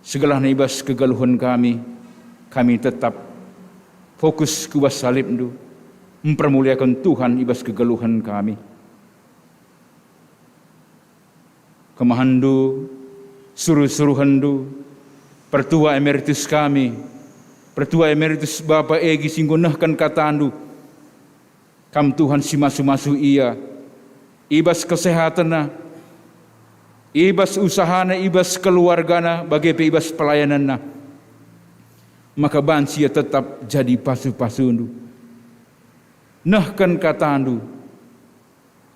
Segelahna i bas kegeluhen kami, kami tetap fokus ku bas salibNdu, mpermuliaken Tuhan i bas kegeluhen kami. KemahenNdu, suruh-suruhenNdu, Pertua Emeritus kami, Pertua Emeritus Bapa Egi si enggo nehken KataNdu, Kam Tuhan si masu-masu ia, i bas kesehatenna, i bas usahana, i bas keluargana, bage pe i bas pelayananna. Maka banci ia tetap jadi pasu-pasundu. Nehken KataNdu,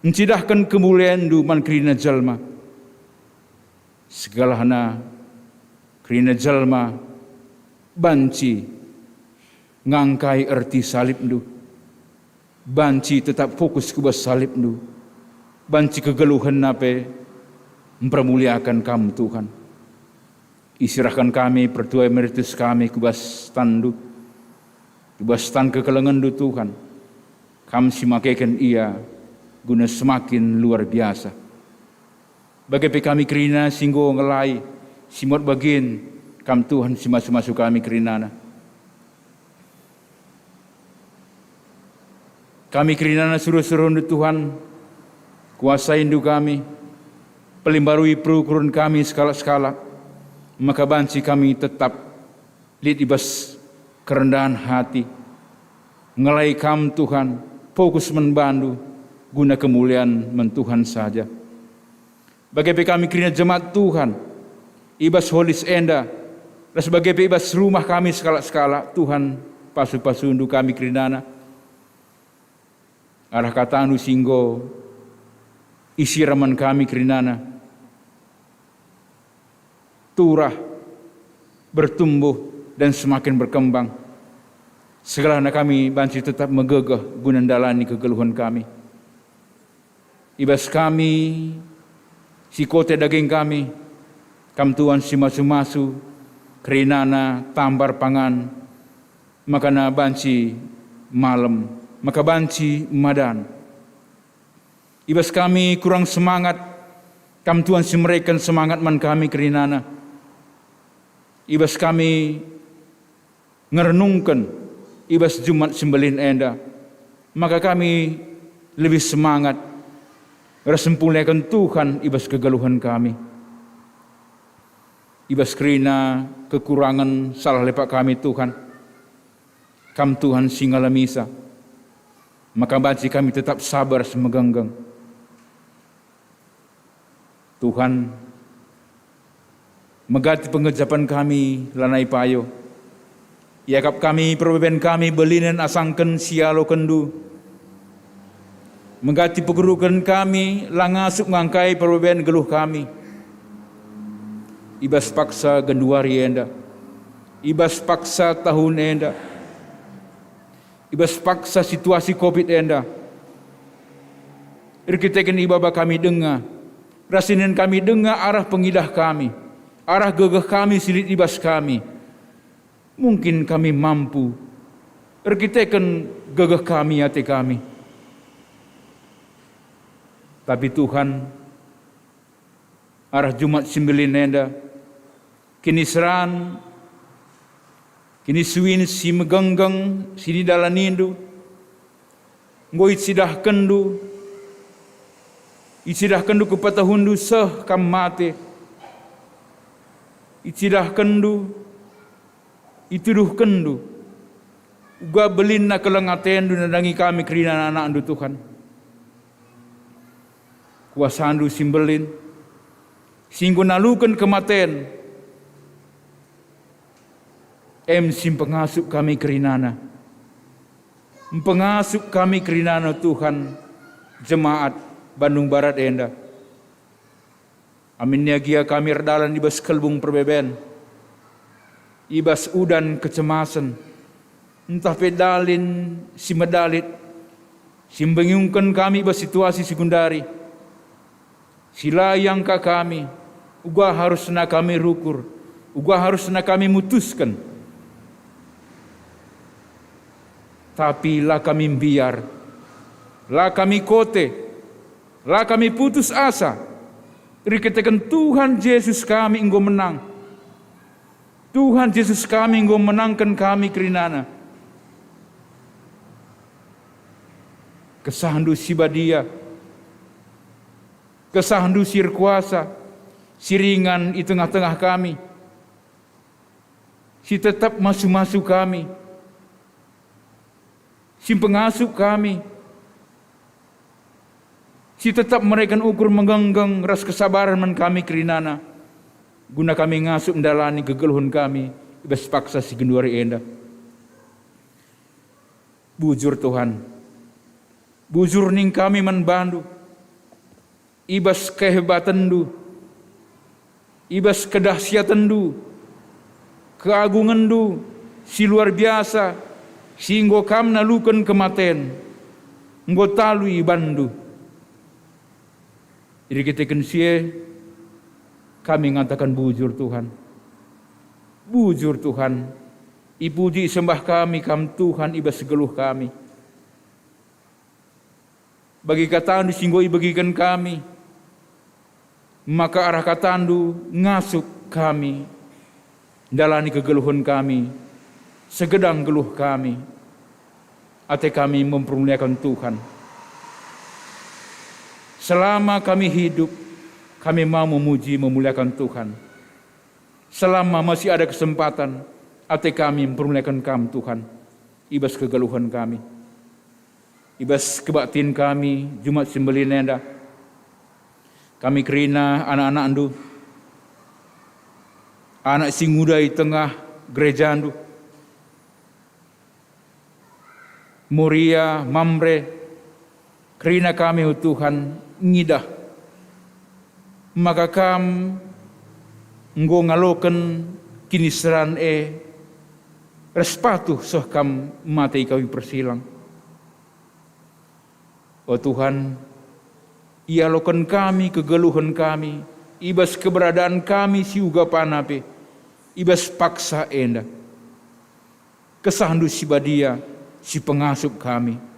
ncidahken kemulianNdu man kerina jelma. Segelahna kerina jelma banci ngangkai erti salibNdu, banci tetap fokus ku bas salibNdu, banci kegeluhenna pe mpermuliaken Kam, Tuhan. Isirahken kami Pertua Emeritus kami ku bas tanNdu, ku bas tan kekelengenNdu, Tuhan. Kam si makeken ia guna semakin luar biasa. Bage pe kami kerina si enggo ngelai, si muat bagin, Kam Tuhan si masu-masu kami kerinana. Kami kerinana suruh-suruhNdu, Tuhan, kuasaindu kami, pelimbarui perukuren kami sekalak-sekalak, maka banci kami tetap lit i bas kerendahen hati, ngelai Kam, Tuhan, fokus man bandu, guna kemulian man Tuhan saja. Bage pe kami kerina jemaat Tuhan, i bas holis enda, ras bage pe i bas rumah kami sekalak-sekalak, Tuhan, pasu-pasundu kami kerinana. Arah katandu si enggo isirah man kami kerinana, turah, bertumbuh, dan semakin berkembang. Segelahna kami banci tetap megegeh guna ndalani kegeluhen kami. I bas kami si kote daging kami, Kam Tuhan si masu-masu, kerinana tambar pangan, makana banci malem, maka banci madan. I bas kami kurang semangat, Kam Tuhan si mereken semangat man kami kerinana. I bas kami ngerenungken i bas Jumat si Mbelin enda, maka kami lebih semangat ras mpermuliaken Tuhan i bas kegeluhen kami. I bas kerina kekurangen salah lepak kami, Tuhan. Kam Tuhan si ngalemisa, maka banci kami tetap sabar ras megenggeng. Tuhan, megati pengejapen kami lanai payo. Iakap kami perbeben kami belinen asangken si ialokenndu. Megati pegeruken kami la ngasup ngangkai perbeben geluh kami. I bas paksa genduari enda, i bas paksa tahun enda, i bas paksa situasi covid enda, erkiteken ibaba kami denga, ras inen kami denga arah pengidah kami, arah gegeh kami si lit i bas kami, mungkin kami mampu erkiteken gegeh kami, ate kami. Tapi Tuhan, arah Jumat si Mbelin enda, kiniseran, kinisuin si megenggeng si nidalanindu, enggo icidahkenndu, icidahkenndu kepatahunndu seh kam mate, icidahkenndu, ituduhkenndu, uga belinna keleng atendu nandangi kami kerina anak-anakndu, Tuhan. KuasaNdu si mbelin, si enggo naluken kematen, em si mpengasup kami kerinana. Mpengasup kami kerinana, Tuhan, jemaat Bandung Barat enda. Aminna gia kami erdalan i bas kelbung perbeben, i bas udan kecemasen, ntah pe dalin si medalit, si mbingungken kami i bas situasi si gundari, si la iangka kami, uga harusna kami rukur, uga harusna kami mutusken. Tapi la kami mbiar, la kami kote, la kami putus asa, erkiteken Tuhan Jesus kami enggo menang. Tuhan Jesus kami enggo menangken kami kerinana. KesahNdu si badia, KesahNdu si erkuasa, si ringan i tengah-tengah kami, si tetap masu-masu kami, si mpengasup kami, si tetap mereken ukur megenggeng ras kesabaren man kami kerinana, guna kami ngasup ndalani kegeluhen kami i bas paksa si genduari enda. Bujur, Tuhan, bujur ning kami man baNdu, i bas kehebatenNdu, i bas kedahsiatenNdu, keagungenNdu si luar biasa, si enggo Kam naluken kematen, enggo talu ibanNdu. Erkiteken si e, kami ngataken bujur, Tuhan. Bujur, Tuhan, ipuji isembah kami Kam, Tuhan, i bas geluh kami. Bagi kataNdu si enggo ibegiken kami, maka arah kataNdu ngasup kami ndalani kegeluhen kami, segedang geluh kami, ate kami mempermuliaken Tuhan. Selama kami hidup, kami mau memuji memuliaken Tuhan. Selama masih ada kesempatan, ate kami mempermuliaken Kam, Tuhan, i bas kegeluhen kami. I bas kebaktin kami Jumat si Mbelin enda, kami kerina anak-anakNdu, anak si nguda i tengah gerejaNdu, Moria, Mamre, kerina kami, o Tuhan, ngidah maka Kam enggo ngaloken kiniseran e ras patuh seh Kam mate i kayu persilang. O Tuhan, ialoken kami kegeluhen kami i bas keberadaan kami si uga pana pe i bas paksa enda. KesahNdu si Badia si pengasup kami.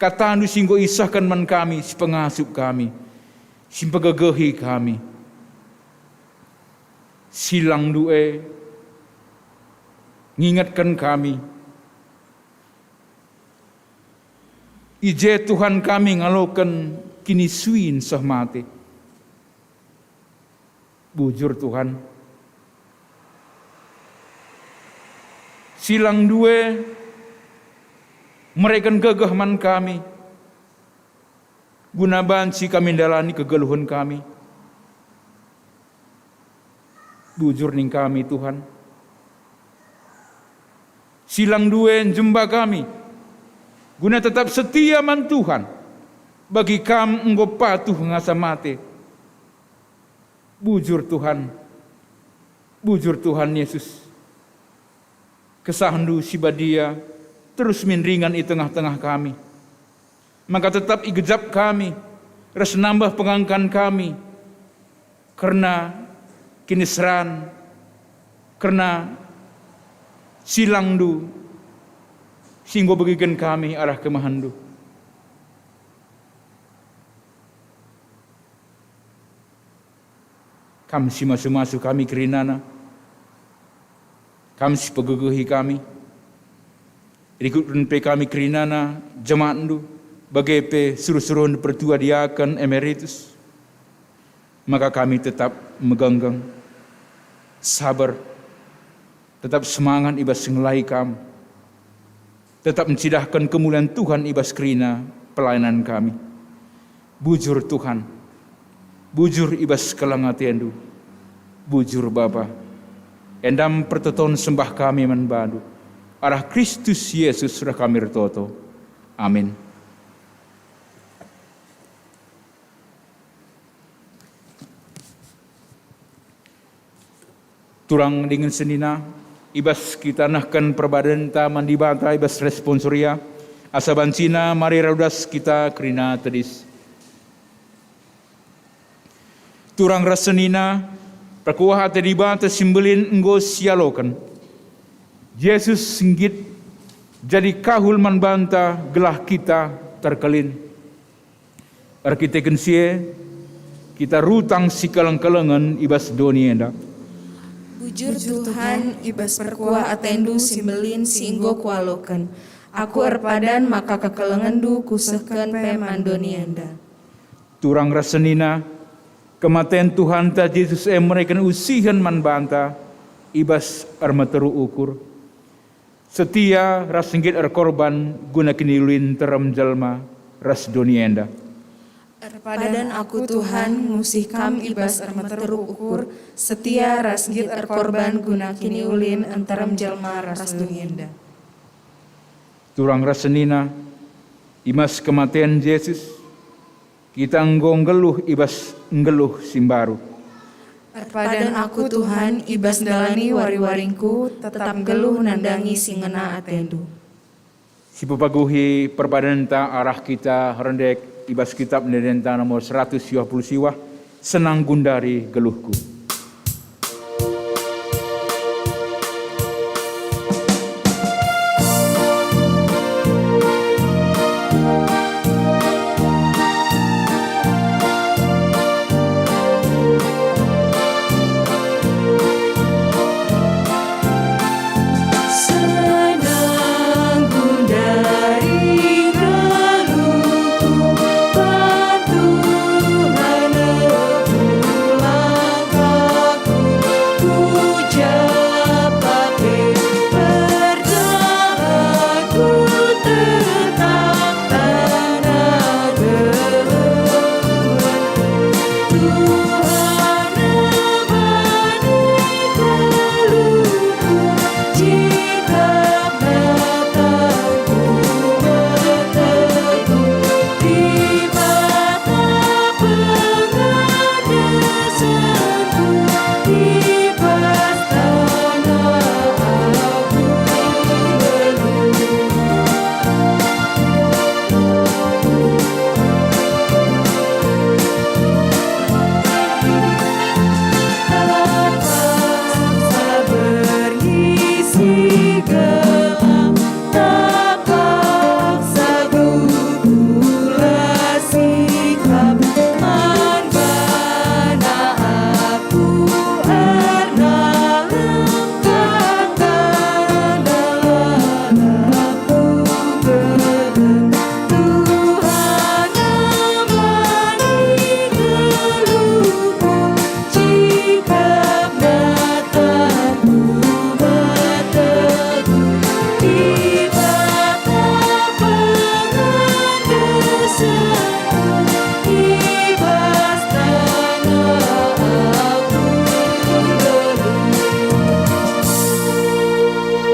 KataNdu si enggo isehken man kami si pengasup kami, si mpegegehi kami. SilangNdu e ngingetken kami, i je Tuhan kami ngaloken kinisuin seh mate. Bujur, Tuhan. SilangNdu e mereken gegeh man kami, guna banci kami ndalani kegeluhen kami. Bujur ning kami, Tuhan. SilangNdu e njemba kami, guna tetap setia man Tuhan, bagi Kam enggo patuh ngasa mate. Bujur, Tuhan. Bujur Tuhan Yesus, kesahNdu si badia terus min ringan i tengah-tengah kami, maka tetap igejap kami ras nambah pengangkan kami kerna kiniseran, kerna silangNdu si enggo begiken kami arah kemahenNdu. Kam si masu-masu kami kerinana, Kam si pegegehi kami. Rikutken pe kami kerinana jemaatNdu, bage pe suruh-suruhen pertua diaken emeritus, maka kami tetap megenggeng, saber, tetap semangat i bas ngelahi Kam, tetap ncidahken kemulian Tuhan i bas kerina pelayanan kami. Bujur Tuhan, bujur i bas keleng ateNdu, bujur Bapa. Enda me pertoton sembah kami man baNdu, arah Kristus Yesus reh kami ertoto. Amin. Turang dingen senina, i bas kita nehken perbadanta man Dibata i bas responsoria, asa bancina mari radudas kita kerina tedis. Turang ras senina, perkuah ate Dibata si mbelin enggo sialoken. Jesus nggit jadi kahul man banta gelah kita terkelin. Erkiteken si e, kita rutang sikeleng-kelengen i bas doni enda. Bujur Tuhan, i bas perkuah ateNdu si mbelin si enggo kualoken, aku erpadan maka kekelengenNdu kusehken pe man doni enda. Turang ras senina, kematen Tuhanta Jesus e mereken usihen man banta i bas ermeteruk ukur. Setia ras nggit erkorban guna kiniulin nterem jelma ras doni enda. Erpadan aku, Tuhan, ngusih Kam i bas ermeteruk ukur, setia ras nggit erkorban guna kiniulin nterem jelma ras doni enda. Turang ras senina, i bas kematen Jesus, kita enggo nggeluh i bas nggeluh si mbaru. Erpadan aku, Tuhan, i bas ndalani wari-waringku, tetap nggeluh nandangi si ngena ateNdu. Sipepaguhi perpadanta arah kita rende i bas Kitab Ende-endenta nomor seratus siwah puluh siwah, Senang Gundari Geluhku.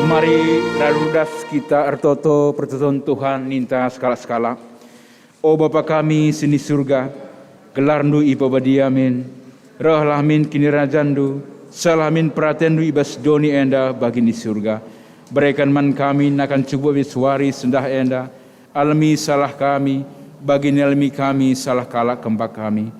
Mari radudas kita ertoto pertoton Tuhan ninta sekalak-sekalak. O Bapa kami si ni Surga, gelarNdu ipebadia min, rehlah min kinirajanNdu, Seh la min peratenndu i bas doni enda bagi i Surga. Bereken man kami nakan cukup bas wari sendah enda. Alemi salah kami, bagi nalemi kami salah kalak kempak kami.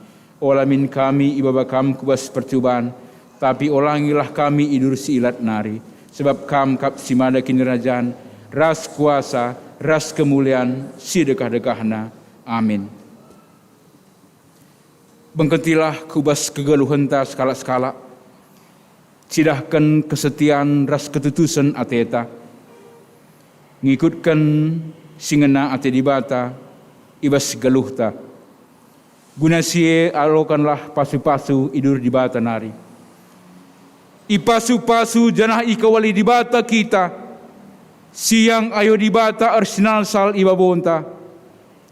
Ola min kami ibaba Kam ku bas percuban, tapi olangilah kami i bas si ilat nari, sebab Kam kap si mada kinirajan, ras kuasa, ras kemulian, si dekah-dekahna. Amin. Bengketilah ku bas kegeluhenta sekalak-sekalak, cidahken kesetian ras ketutusen ateta, ngikutken si ngena ate Dibata i bas geluhta. Guna si e alokenlah pasu-pasu i bas Dibata nari. Ipasu-pasu janah ikawali Dibata kita, siang ayo Dibata ersinalsal i babonta,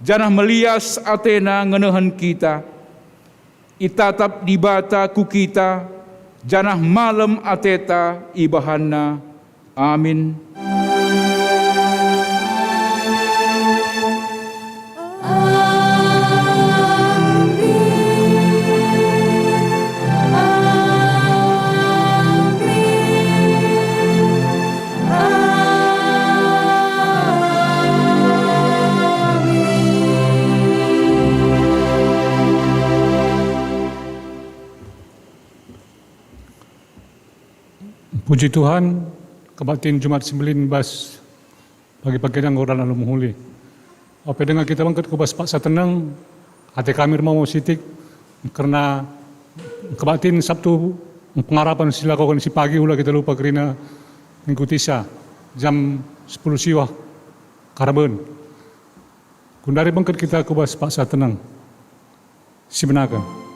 janah melias atena ngenehen kita. Itatap Dibata ku kita, janah malem ateta ibahanNa. Amin. Puji Tuhan, kebaktin Jumat si Mbelin bas pagi-pagi enda enggo dalan alu mehuli. Ope denga kita bengket ku bas paksa teneng, ate kami ermomo sitik kerna kebaktin Sabtu pengarapen si lakoken si pagi, ula kita lupa kerina ngikutisa jam sepuluh siwah karaben. Genduari bengket kita ku bas paksa teneng. Sibenaken.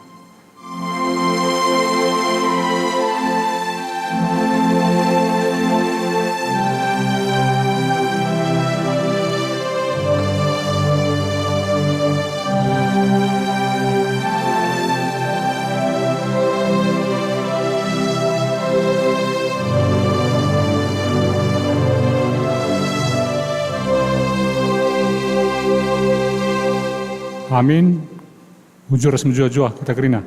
Amin. Bujur ras mejuah-juah kita kerina.